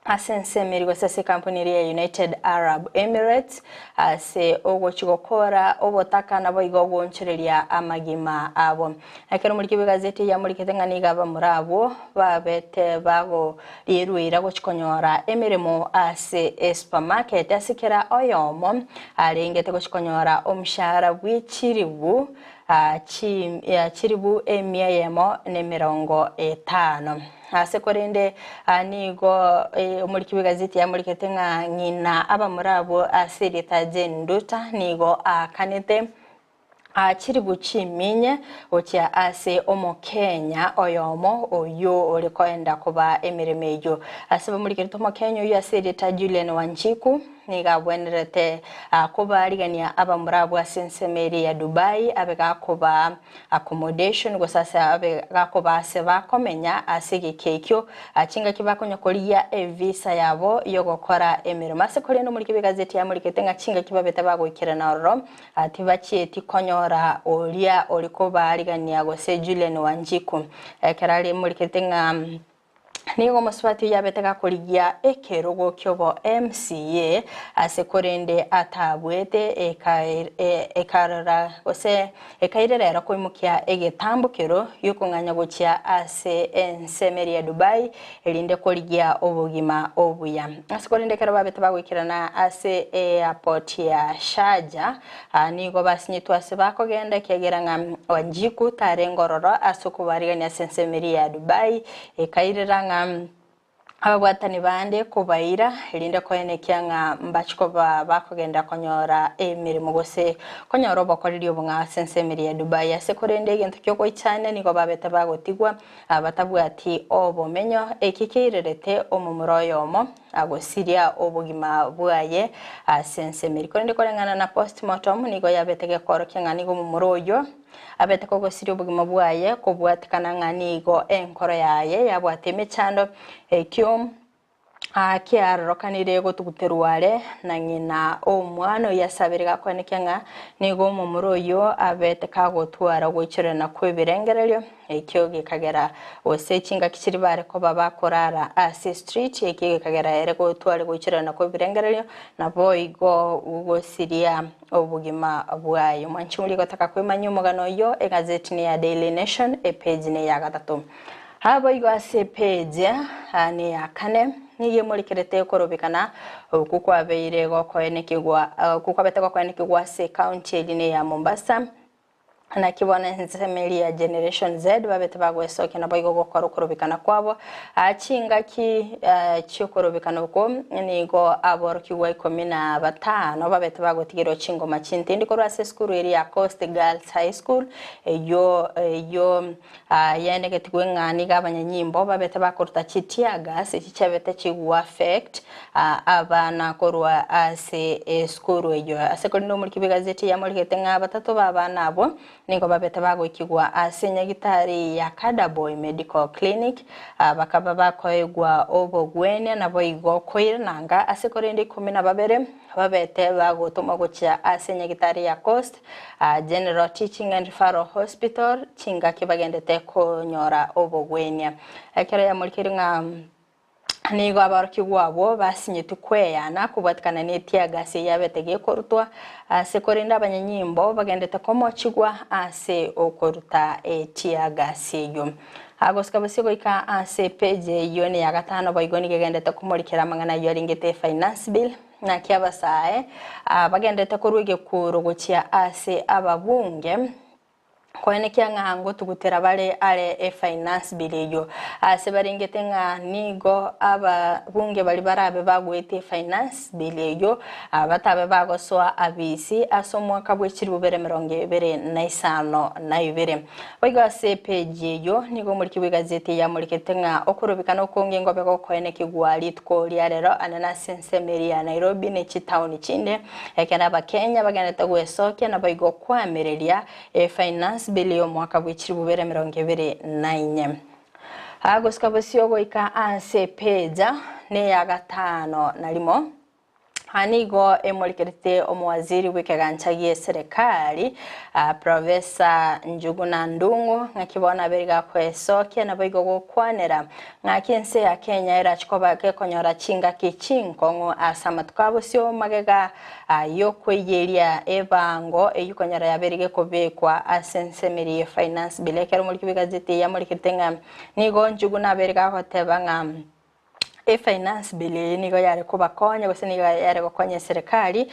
ase ensemo eria gose ase ekampuni eria ya United Arab Emirates ase ogochia gokora obotaka naboigo goonchoreria amagima abo. Ekero omoriki bw'egazeti eye amorikete ng'a nigo abamura abwo babete bagorierwa eira gochia konyora emeremo ase esupermarket ase kera oyomo arengete gochia konyora omoshahara bwe chiribu chiribu emia eyemo na 50. Ase korende nigo omoriki bw'egazeti amorikete ng'a ng'ina abamura abwo ase erieta Jane Nduta nigo aakanete chiribu chiminye gochia ase Omokenya oyomo oyio ore koenda koba emeremo eyio. Ase bamorikerete Omokenya oyio ase erieta Julian Wanjiku nigo abwenerete kobaarigania abamura abwo ase ensemo eria ya Dubai abe gakobaa accommodation gose ase abe gakobaa ase bakomenya ase egeka ekio chingaki bakonya korigia evisa yabo yogokora emeremo. Ase korende omoriki bw'egazeti amorikete ng'a chingaki babete bagoikerana ororo Tibachieti konyora oria ore kobaarigania gose Julian Wanjiku. Ekero are morikete ng'a nigo omosubati oyio abete gakorigia ekerogo kiobo MCA ase korende atabuete ekarora gose ekairera ero koimokia egetambo kero giokong'anya gochia ase ensemo eria ya Dubai erinde korigia obogima obuya. Ase korende ekero babete bagoikerana ase eairport ya Sharjah, nigo basinyetwe ase bakogenda ekiagera ng'a Wanjiku tarenge ororo ase okobarigania ase ensemo eria ya Dubai, ekairera ng'a ababwatani bande kobaira erinde koenekia ng'a mbachi koba bakogenda konyora emeremo gose konyora obokoreri obong'ao ase ensemo eria ya Dubai. Ase korende egento kiogoichania nigo babete bagotigwa Abatabwati obomenyo, eki keirerete omomura oyomo agosiria obogima bwaye ase ensemeri. Korende koreng'ana na postmortem nigo yabete gekoorokia ng'a nigo omomura oyio abete kogosiria obogima bwaye kobwatekana ng'a nigo enkoro yaye yabwate emechando ekio Kiarorokanire gotuguterwa are na ng'ina omwana oyio asabire gakoenekia ng'a nigo omomura oyio abete kagotwara ogoichorana kw'ebirengererio, ekio gekagera gose chingaki chiria bare koba bakorara ase street, ekio gekagera ere gotware goichorana kw'ebirengererio, naboigo gosiria obogima bwaye. Omwanchi oria gotaka kwemanyia omogano oyio, egazeti neya Daily Nation, epage neya gatato. Naboigo ase epeji neya kane nigo emorekerete okorobekana okwo kwabeire gokoenekigwa okwo kwabete gokoenekigwa ase ekaunti eria neya Mombasa. Naki bono ensemo eria ya Generation Z babete bagwesokia naboigo gokora okorobekana kwabo. Chingaki chiokorobekana okwo nigo aborokigwa 15 babete bagotigerwa chingoma chintindi korwa ase esukuru eria ya Coast Girls High School eyio eyio Yaenegetigwe ng'a nigo abanyanyimbo babete bakoruta chi tear gas echi chiabete chigoaffect abana korwa ase esukuru eyio. Ase korende omoriki bw'egazeti yamorigete ng'a batato b'abana abwo nigo babete bagoikigwa ase nyagitari ya Kadaboy Medical Clinic bakaba bakoegwa obogwenia naboigo koirananga ase korende 12 babete bagotomwa gochia ase nyagitari ya Coast General Teaching and Referral Hospital chingaki bagendete konyora obogwenia. Ekero yamorikeire ng'a nigo aborokigwa abwo basinyetwe kweyana kobwatikana ne teargas eyabete gekorutwa ase korende abanyanyimbo bagendete komochigwa ase okoruta eteargas eyio. Agosika bosio goika ase epage eyio neya gatano boigo nigo egendete komorikera amang'ana ayio arengete efinance bill. Naki abasae bagenderete korwa egekuro gochia ase ababunge. Koenekia ng'a ngotugutera bare are efinance bill eyio. Ase barengete ng'a nigo ababunge baria barabe bagoetie efinance bill eyio batabe bagosoa abisi ase omwaka bwe chilifu bibere emerongo ebere na isano na ibere. Boigo ase epeji eyio nigo omoriki bw'egazeti eye amorikete ng'a okorobekana okonge ngobe gokoenekigwa rituko ria rero ande nase ensemo eria ya Nairobi ne chitaoni chinde ekero abakenya bagenderete gwesokia naboigo koamereria Efinance Bill y'omwaka bwe chilifu bibere emerongo ebere na inye. Gosika bosio goika ase epeja neya gatano na rimo. Nigo emorikerete omowaziri bw'ekegancha gi'eserekari Professor Njuguna Ndung'u ng'aki bono abere gakwesokia naboigo gokwanera Ng'aki ense ya Kenya erache koba gekonyora chingaki chinkong'u ase amatuko a bosio magega y'okoiyeria ebango eyio konyora yabeire gekobekwa ase ensemeri ye Finance Bill. Ekero omoriki bw'egazeti eye amorikete ng'a nigo Njuguna abeire gagoteba ng'a efinance bill eye nigo yare kobakonya gose nigo yare gokonya eserekari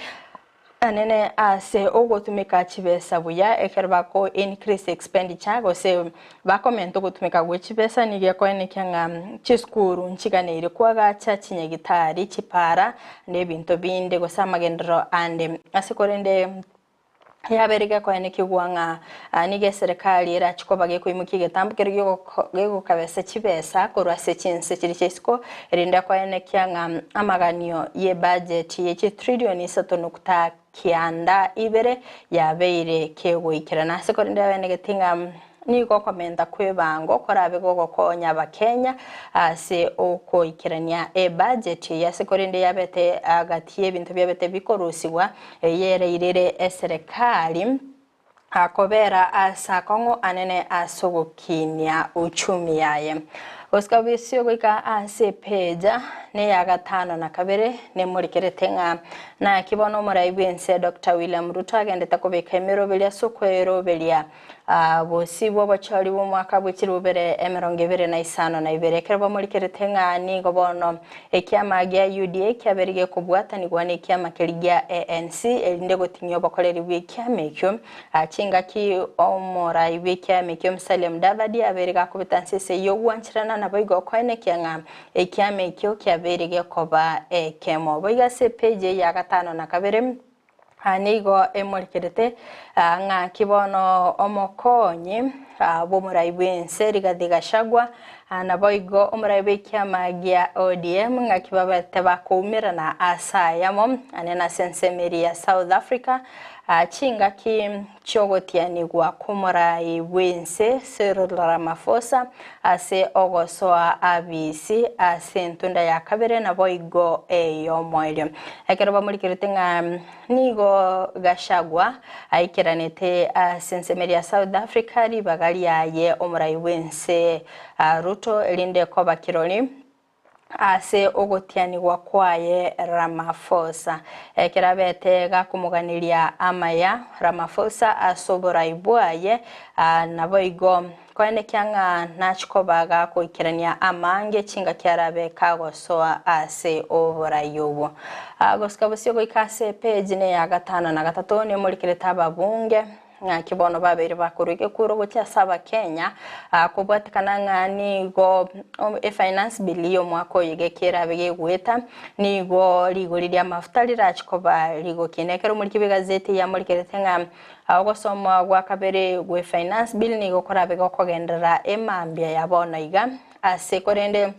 Anene ase ogotumeka chibesa buya ekero bako increase expenditure gose bakomenta ogotumeka gwe chibesa nigo ekoenekia ng'a chisukuru nchiganeire koagacha chinyagitari, chipara na ebinto binde gose amagenderero ande. Ase korende yabeire gekoenekigwa ng'a nigo eserekari erache koba gekoimokia egetambo keria gegokabesa chibesa korwa ase chinse chiria chia isiko Erinde koenekia ng'a amaganio y'ebajeti ye chitrilioni isato nukta kianda ibere yabeire kegoikerana. Ase korende abenegeti ng'a nigo okomenta kw'ebango korabe gogokonya Abakenya ase okoikerania ebajeti eye ase korende yabete agati y'ebinto biabete bikorusigwa eyereirire eserekari Akobera aase akong'u anene ase ogokinia uchumi yaye. Gosika bosio goika ase epeja neya gatano na kabere nemorikerete ng'a naki bono omorai bw'ense Doctor William Ruto agendete kobeka emeroberio ase okweroberia bosio bw'obochori bw'omwaka bwe chilifu bibere emerongo ebere na isano na ibere ekero bamorikerete ng'a nigo bono ekiama gia UDA kiabeire gekobwatanigwa nekiama keria gia ANC erinde gotinyia obokoreri bw'ekiama ekio. Chingaki omorai bw'ekiama ekio Musalia Mudavadi abeire gakobeta nse ase y'ogwancherana naboigo okoenekia ng'a ekiama ekio kiabeire gekoba ekemo. Boigo ase epeji eye ya gatano na kabere nigo emorekerete ng'aki bono omokonyi bw'omorai bw'ense Rigathi Gachagua naboigo omorai bw'ekiama gia ODM ng'aki babete bakoumerana ase ayamo ane nase ensemo eria ya South Africa chingaki chi'ogotianigwa kw'omorai bw'ense Cyril Ramaphosa ase ogosoa abisi ase entunda ya kabere naboigo ey'omoerio. Ekero bamorikerete ng'a nigo Gachagua aikeranete ase ensemo eria ya South Africa ribaga riaye omorai bw'ense Ruto erinde koba kirori, Ase ogotianigwa kwaye Ramaphosa. Ekero abete gakomoganeria amaya Ramaphosa ase oborai bwaye, naboigo koenekia ng'a nachie koba gakoikerania amange chingaki arabe kagosoa ase oborai obwo. Gosika bosio goika ase epeji neya gatano na gatato nemorikerete ababunge. Ng'aki bono babeire bakorwa egekuro gochia ase Abakenya kobwatekana ng'a nigo efinance bill y'omwaka oyo geke erabe gegoeta, nigo rigori ri'amafuta rirache koba rigokina. Ekero omoriki bw'egazeti yamorikerete ng'a ogosomwa gwa kabere gw'efinance bill nigo korabe gokogenderera emambia ya bono iga ase korende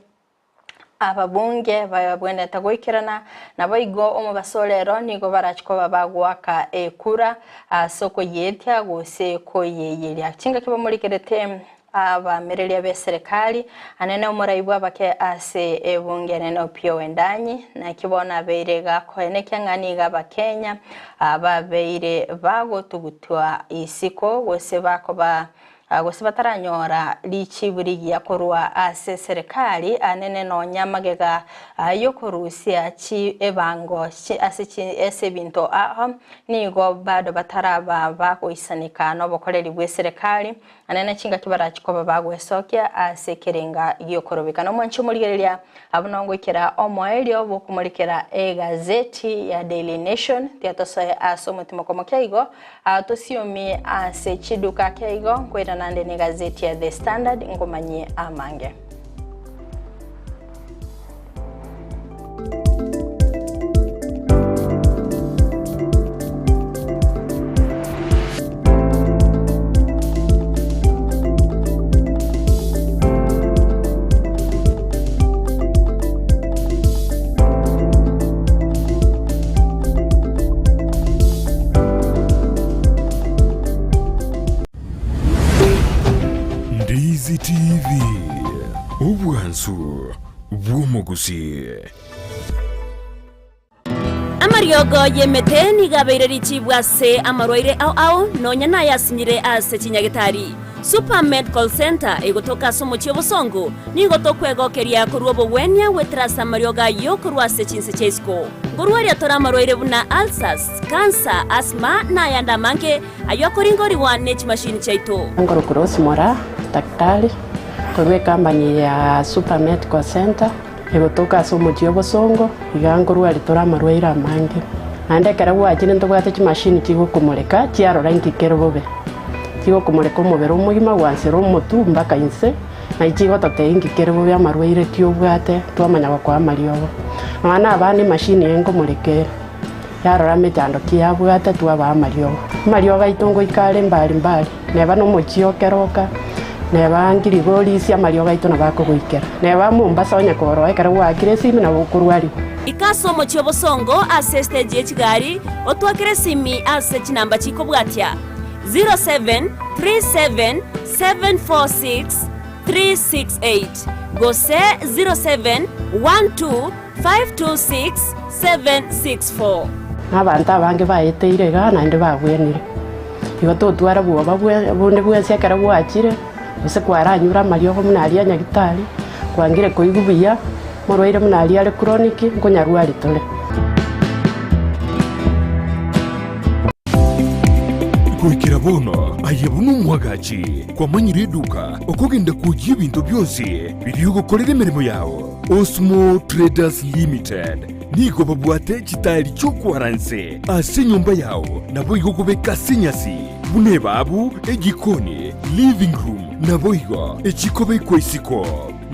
Ababunge babwenerete goikerana, naboigo omobaso ore ero nigo barache koba bagoaka ekura ase okoyeetia gose koyeeyeria. Chingaki bamorikerete abamereria b'eserekari, anene omorai bw'abake ase ebunge enene Opiyo Wendanyi, naki bono abeire gakoenekia ng'a nigo Abakenya babeire bagotugutwa isiko gose bakoba Gose bataranyora richibu rigiya korwa ase eserekari anene nonya magega y'okorusia chi'ebango ase ase ebinto ao, nigo bado bataraba bagoisaneka nobokoreri bw'eserekari. Anene chingaki barachi koba bagwesokia ase ekerenga gi'okorobeka. Nomwanchi omorigereria abwo nongoikera omoerio bw'okomorekera egazeti ya Daily Nation, tiga tosoe ase omotimoko moke igo, tosiomie ase chiduka ake igo, nkoirana nde negazeti ya The Standard nkomanyie amange. Ndizi TV, obwansu bw'omogusii. Amariogo y'emete nigo abeire richibu ase amarwaire ao ao, nonya nayasinyire ase chinyagetari. Super Medical Centre egotoka ase omochie obosongo, nigo tokwegokeria korwa obogwenia goetera ase amariogo ayio korwa ase chinse chia isiko. Nkorwaria tore amarwaire buna ulcers, cancer, asthma na ayande amange ayio akoringorigwa ne chimashini chiaito. Nkorokwa Rose Moraa, daktari korwa ecompany ya Super Medical Centre egotoka ase omochie obosongo, iga nkorwaria tore amarwaire amange. Naende ekero gwachire ntobwate chimashini chigokomoreka chiarora inki kere bobe. Chigokomoreka omobere omogima gwansera omotwe mpaka inse, naye chigototebia inki kere bobe amarwaire ki obwate twamanya gokoa amariogo. Nonya na abana emashini eye nkomoreka ere, yarora emechando ki yabwate twabaa amariogo. Amariogo aito ngoika are mbari mbari, neba nomochie o Keroka, neba Ngirigorisia amariogo aito nabo akogoikera. Neba Mombasa onye koroa ekero gwaakire esimi nabo okorwariwa. Ika ase omochie obosongo ase estage ye chigari, otwakere esimi ase chinamba chikobwatia, 0737746368 gose 0712526764. Na abanto abange baeteire igaa naende babwenire. Igo totwara bwoba bonde bwensi ekero gwachire, gose kwaranyure amariogo buna aria a nyagitari, kwangire koigwa buya, morwaire buna aria are chronic, nkonyarwari tore. Goikera bono aye buna omwagachi kwamanyire eduka okogenda kwoyia ebinto bionsi biria ogokorera emeremo yao. Osmo Traders Limited nigo babwate chitaeri chi'okwara inse ase enyomba yao naboigo kobeka ase enyasi buna ebabu, ejikoni, living room naboigo echikobekwa isiko.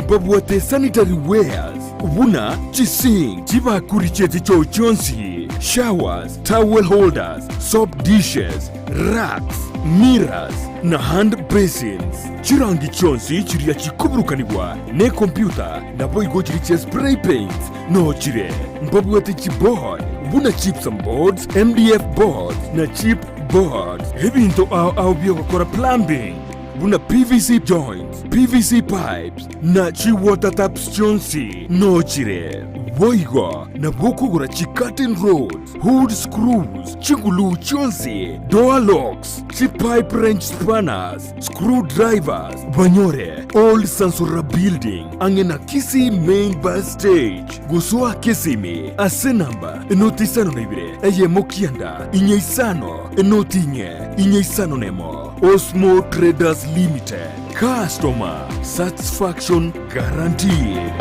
Mbabwate sanitary wares buna chisink, chibakuri chi'echichoo chionsi, showers, towel holders, soap dishes, racks, mirrors na hand basins. Chirangi chionsi chiria chikoburukanigwa nekompyuta naboigo chiria chia spray paints noo chire. Mbabwate chiboard buna gypsum boards, MDF boards na chip boards. Ebinto ao ao biogokora plumbing buna PVC joints, PVC pipes na chi water taps chionsi noo chire. Boigo nabo okogora chi curtain rods, hood screws, chiguluu chionsi, door locks, chi pipe wrench spanners, screw drivers, banyore Old Sansora Building ang'e na Kisii Main Bus Stage. Gosoa Kisimi ase namba enoti isano na ibere eyemo kianda inye isano enoti inye inye isano nemo. Osmo Traders Limited, customer satisfaction guaranteed.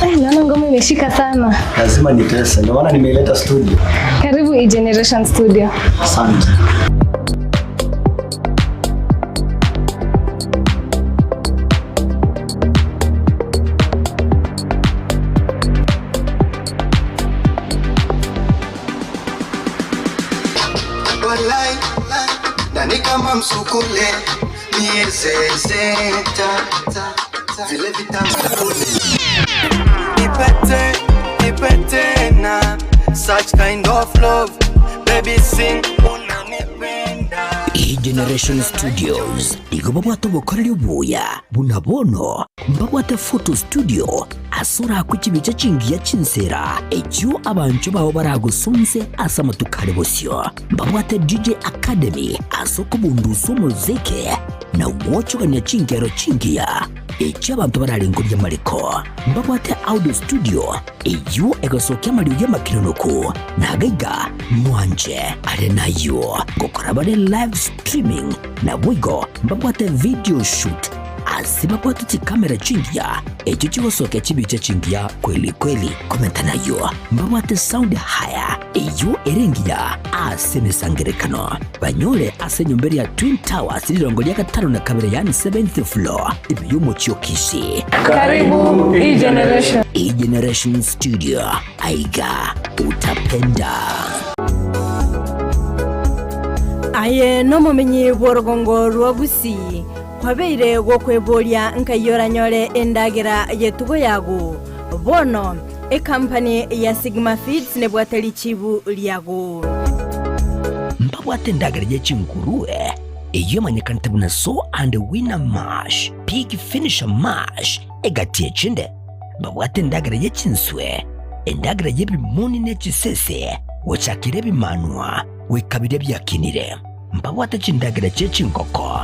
Eh, naona ngoma imeshika sana. Lazima nitese, ndio maana nimeileta studio. Karibu E-Generation Studio. Asante. Walai, nani kama msukule miezezeta vile vitamsukule Nipete, nipete na such kind of love baby sing unanipenda E-Generation Studios nigo babwate obokoreri obuya buna bono mbabwate photo studio ase orakwe chibicha chingiya chinsera echio abanchwa bao baragosonse ase amatuko are bosio. Mbabwate DJ Academy ase okobundusa omoziki. na gwochogania chingero chingiya echio abanto bararengorie amariko. Mbabwate audio studio eyio egosokia amariogi amakinonoku na agaiga mwanche are nayio ngokora bare live streaming naboigo mbabwate video shoot ase babwate chikamera chingiya echio chigosokia chibicha chingiya kweli kweli. Komenta nayio mbabwate sound hire eyio ere engiya ase emesangerekano banyore ase enyomba eria Twin Towers rirongo ria gatano na kabere yaani seventh floor ime y'omochie o Kisii. Karibu E-Generation. E-Generation Studio aiga utapenda. Aye nomomenyi bw'orogongo rwa Gusii, kwabeire gokweboria nkai oranyore endagera y'etugo yago. Bono Ekampani ya Sigma Feeds nebwate richibu riago. Mbabwate endagera ye chingurue, eyio emanyekanete buna Sow and Winner Mash, Pig Finisher Mash, egati echinde. Mbabwate endagera ye chinswe, endagera y'ebimoni ne chisese, gochakera ebimanwa goika biria biakinire. Mbabwate chindagera chie chingoko,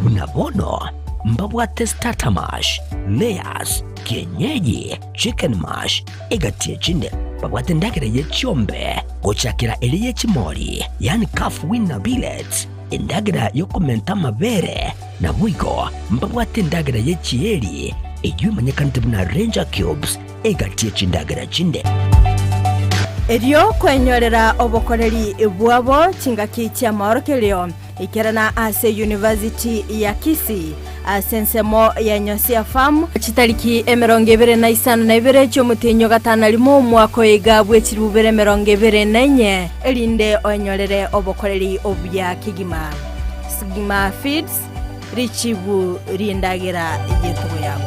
buna bono mbabwate starter mash, layers, kienyeji, chicken mash, egati echinde. Mbabwate endagera ye chiombe, gochakera ere ye chimori, yaani calf weaner pellets, endagera y'okomenta amabere, naboigo mbabwate endagera ye chieri, eyio emanyekanete buna ranger cubes, egati ye chindagera chinde. Erio kwenyorera obokoreri bwabo chingaki chi'amaorokererio, ikerana ase University ya Kisii ase ensemo ya Nyosia Farm, chitariki 21 chi'omotienyi o gatano na rimo omwaka oyo iga bwe chilifu bibere 24, erinde oenyorere obokoreri obuya kegima. Sigma Feeds, Richibu ri'endagera y'etugo yabo.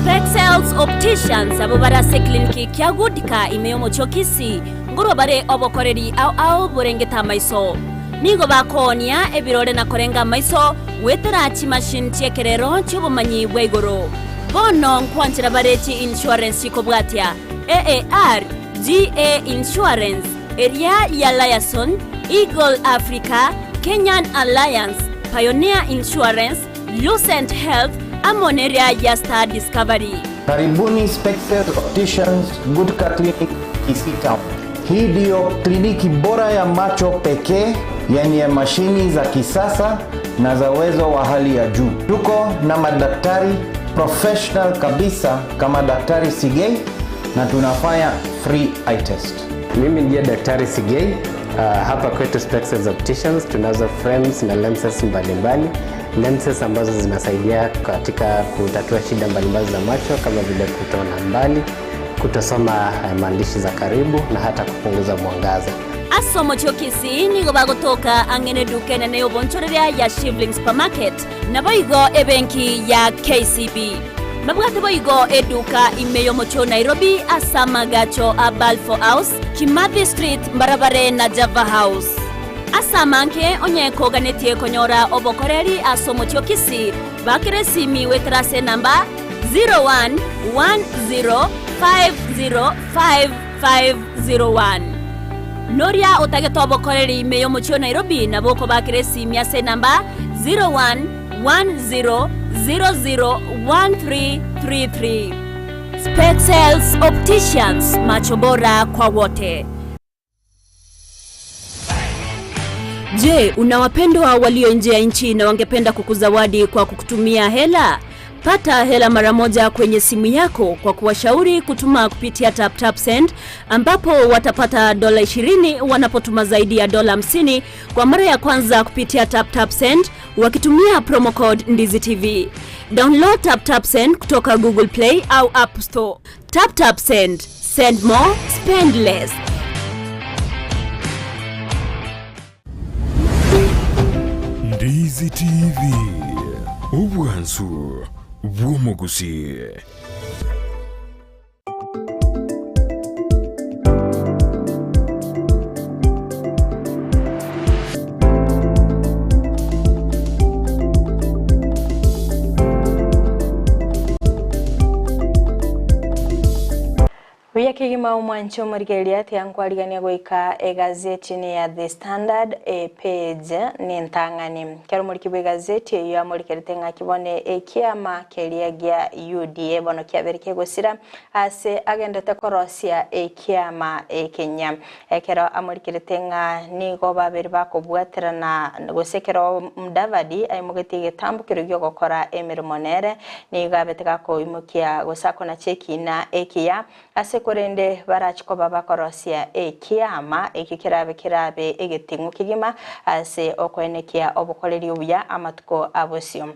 Spexels Opticians abwo bare ase eclinic kia Goodka ime y'omochie o Kisii ngorwa bare obokoreri ao ao borengete amaiso. Nigo bakoonia ebirore na korenga amaiso goetera chimachine chi'ekerero chi'obomanyi bwa igoro. Bono nkwanchera bare chi insurance chikobwatia AAR, GA Insurance, eria ya Liaison, Eagle Africa, Kenyan Alliance, Pioneer Insurance, Lucent Health, amo neria ya Star Discovery. Karibuni Spexels Opticians Gutka Clinic Kisii Town. Hii ndiyo kliniki bora ya macho pekee yenye mashini za kisasa na za uwezo wa hali ya juu. Tuko na madaktari professional kabisa kama Daktari Sigei na tunafanya free eye test. Mimi ndiye Daktari Sigei. Hapa kwetu Spexels Opticians tunazo frames na lenses mbalimbali, lenses ambazo zinasaidia katika kutatua shida mbalimbali za macho kama vile kutoona mbali, kutosoma maandishi za karibu na hata kupunguza mwangaza. Ase omochie o Kisii nigo bagotoka ang'e neduka enene y'obonchoreria ya Shivling Supermarket, naboigo ebenki ya KCB. Mbabwate boigo eduka ime y'omochie o Nairobi ase amagacho a Balfour House, Kimathi Street mbarabare na Java House. Ase amange onye koganetie konyora obokoreri ase omochie o Kisii, bakera esimi goetera ase enamba 0110505501. Noria otagete obokoreri ime y'omochie o Nairobi nabo okobakera esimi ase enamba 0110001333. Spexels Opticians, macho bora kwa wote. Je, una wapendwa walio nje ya nchi na wangependa kukuzawadi kwa kukutumia hela? Pata hela mara moja kwenye simu yako kwa kuwashauri kutuma kupitia TapTapSend, ambapo watapata dola 20 wanapotuma zaidi ya dola 50 kwa mara ya kwanza kupitia TapTapSend wakitumia promo code Ndizi TV. Download TapTapSend kutoka Google Play au App Store. TapTapSend, send more, spend less. Ndizi TV, obwansu bw'omogusii. Buya kegima omwanchi omorigereria tiankwarigania goika egazeti ya The Standard epage nentang'ani. Kero omoriki bw'egazeti eyio amorikerete ng'aki bono ekiama keria gia UDA bono kiabere kegosira ase agendete korosia ekiama ekenyia. Ekero amorikerete ng'a nigo babere bakobwaterana gose ekero Mudavadi aimogetie egetambokero gi'ogokora emeremo nere, nigo abete gakoimokia gose akonacha ekiina ekiya, ase korende barache koba bakorosia ekiama ekio kerabe kerabe egeting'u kegima ase okoenekia obokoreri obuya amatuko a bosio.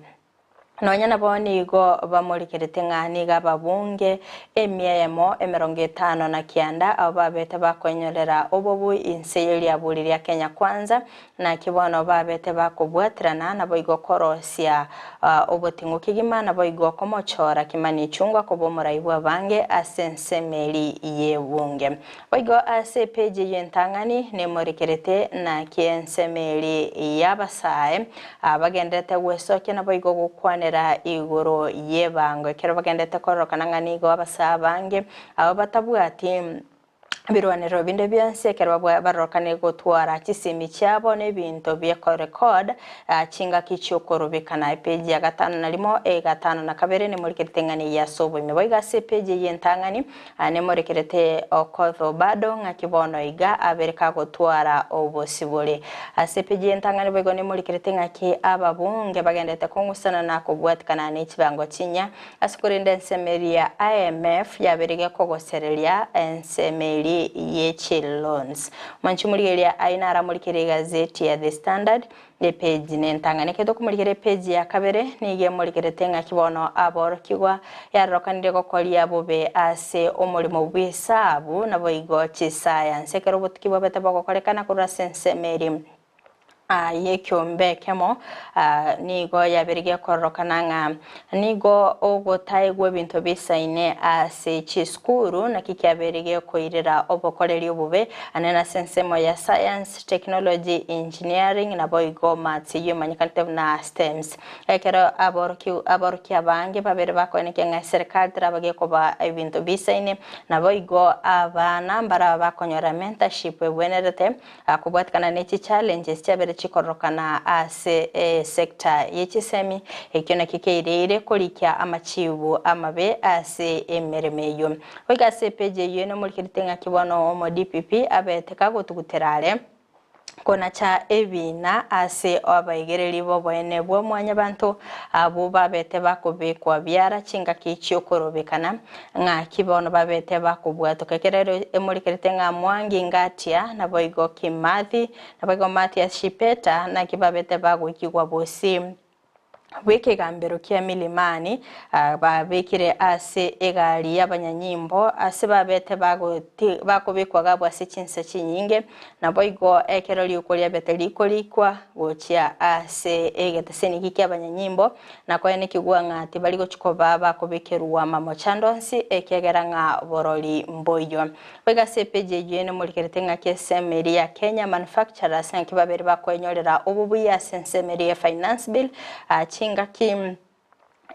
Nonya nabo nigo bamorikerete ng'a nigo ababunge emia eyemo 59 abwo babete bakoenyorera obobu inse ye riaburi ria Kenya Kwanza, naki bono babete bakobwaterana naboigo korosia oboting'u kegima naboigo komochora Kimani Ichung'wa koba omorai bw'abange ase ensemeri y'ebunge. Boigo ase epeji eyio entang'ani nemorikerete naki ensemeri y'abasae Abagenderete gwesokia naboigo gokwanera igoro y'ebango, ekero bagenderete kororokana ng'a nigo abasaa abange aba batabwati ebirwanero binde bionsi, ekero barorokane gotwara chisemi chiabo na ebinto bi'ekorecord chingaki chi'okorobekana. Epeji ya gatano na rimo, egatano na kabere nemorikerete ng'a neyia ase oboime. Boigo ase epeji eye entang'ani Nemorekerete Okoth Obado ng'aki bono iga abere kagotwara obosibore. Ase epeji y'entang'ani boigo nemorekerete ng'aki ababunge bagenderete kong'usana na kobwatikana ne chibango chinyia ase korenda ensemo eria ya IMF yabere gekogosereria ensemo eria ye chiloans. Mwanchi morigereria ayio naramorikere egazeti ya The Standard Epeji nentang'ani. Ekero tokomorikera epeji ya kabere, nigo emorikerete ng'aki bono aborokigwa yarorokanire gokoria bobe ase omorimo bw'esabu, naboigo chisayansi. Ekero obotuki bwabete bogokorekana korwa ase ensemo eria y'ekiombe ekemo, nigo yabeire gekororokana ng'a nigo ogotaegwa ebinto bisaine ase chisukuru, naki kiabeire gekoirera obokoreri obobe, anene ase ensemo ya science, Technology, Engineering naboigo Maths eyio emanyekanete buna STEMs. Ekero aboroki aborokia abange babere bakoenekia ng'a eserekari teraba gekoba ebinto bisaine, naboigo abana mbaraba bakonyora mentorship ebwenerete kobwatikana ne chichallenges chiabere chikororokana ase esector ye chisemi, ekio nakio keireire korikia amachibu amabe ase emeremo eyio. Goika ase epeji eyio nemorikerete ng'aki bono omo DPP abete kagotugutera are konacha ebiina ase abaigereri b'oboene bwa mwanyabanto abwo babete bakobekwa biara chingaki chi'okorobekana ng'aki bono babete bakobwatoka. Ekero ere emorikerete ng'a Mwangi Ngatia naboigo Kimathi naboigo Mathias Shipeta naki babete bagoikigwa bosio. bw'ekegambero kia Milimani, babekire ase egari y'abanyanyimbo, ase babete bakobekwa gabwo ase chinsa chinyinge, naboigo ekero riuko riabete rikorikwa gochia ase egeteseniki ki'abanyanyimbo, na koenekigwa ng'a tibari gochia koba bakobekerwa mamochando onsi, ekiagera ng'a borori mboiyo. Boigo ase epeji eyio nemorikerete ng'aki ensemo eria ya Kenya Manufacturers ng'aki babere bakoenyorera obobuya ase ensemo eria ya Finance Bill chingaki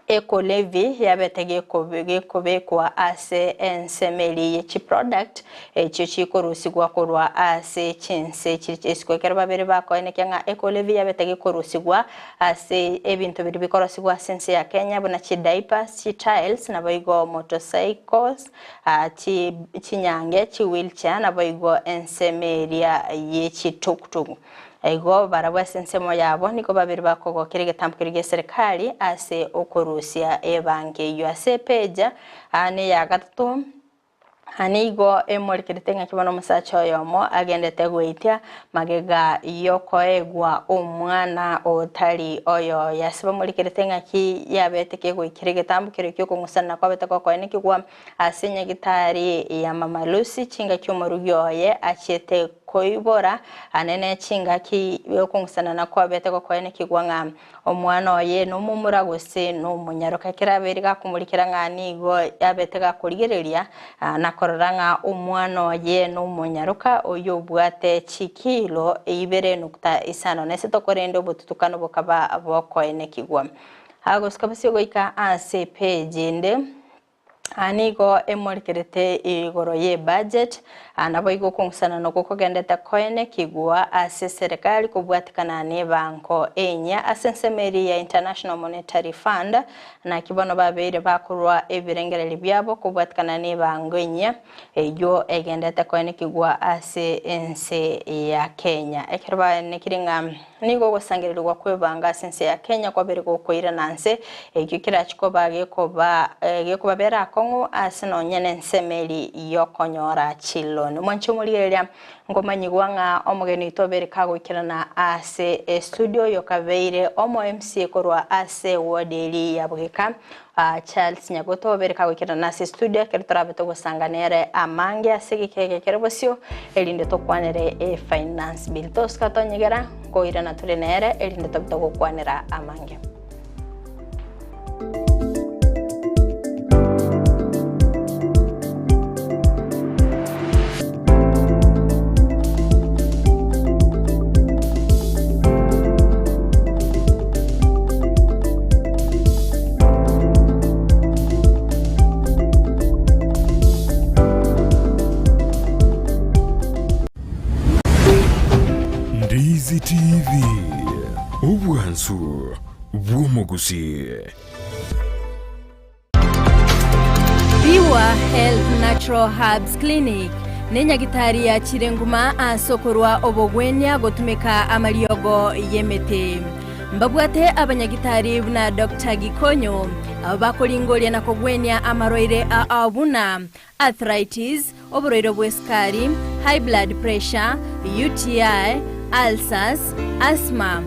Eco Levy yabete gekobekwa ase ensemo eria ye chiproduct echio chikorusigwa korwa ase chinse chiri chisiko. Ekero babere bakoenekia ng'a Eco Levy yabete gekorusigwa ase ebinto biria bikorosigwa ase ense ya Kenya buna chidiapers, chitiles naboigo motorcycles chinyange, chiwheelchair, naboigo ensemo eria ye chituktuk. Igo barabwo ase ensemo yabo nigo babere bakogokera egetambo keria gi'eserekari ase okorusia ebango eyio. Ase epeja neya gatato nigo emorekerete ng'aki bono omosacha oyomo agendete goitia Magega y'okoegwa omwana otari oyoye. Ase bamorikerete ng'aki yabete kegoikera egetambo keria ki'okong'usana kwabete gokoenekigwa ase nyagitari ya Mama Lucy chingaki omorugi oye achiete koibora anene chingaki y'okong'usanana kwabete gokoenekigwa ng'a Omwana oye nomomura gose nomonyaroka. Ekero abeire gakomorikera ng'a nigo abete gakorigereria na korora ng'a omwana oye nomonyaroka oyio obwate chikilo ibere nukta isano na isato korende obotutukano bokaba bokoenekigwa. Agosuka bosio goika ase epeji ende. Nigo emorekerete igoro y'ebudget, naboigo okong'usana nokwo kogendete koenekigwa ase eserekari kobwatikana nebango enyia ase ensemo eria ya International Monetary Fund, naki bono babeire bakorwa ebirengererio biabo kobwatikana nebango enyia eyio egendete koenekigwa ase ense ya Kenya. Ekero baenekire ng'a Nigo ogosangererigwa kw'ebanga ase ense ya Kenya kwabeire gokoirana nse, ekio kerache koba gekoba gekobabera akong'u ase nonye nensemeri y'okonyora chiloni. Mwanche omorigereria, nkomanyigwa ng'a omogeni oito obeire kagoikerana ase estudio oyo kabeire omo MCA korwa ase ward eria ya Bogeka Charles Nyagoto obeire kagoikerana ase estudio ekero torabe togosanga nere amange ase egeka eke kere bosio erinde tokwanere efinance bill. Tosika tonyegera nkoirana tore nere erinde tobe togokwanera amange. Ndizi TV, obwansu bw'omogusii. Biwa Health Natural Herbs Clinic nenyagitari yachire nguma ase okorwa obogwenia gotumeka amariogo y'emete. Mbabwate abanyagitari buna Doctor Gikonyo abo bakoringoria na kogwenia amarwaire ao buna arthritis, oborwaire bw'esukari, high blood pressure, UTI, ulcers, asthma.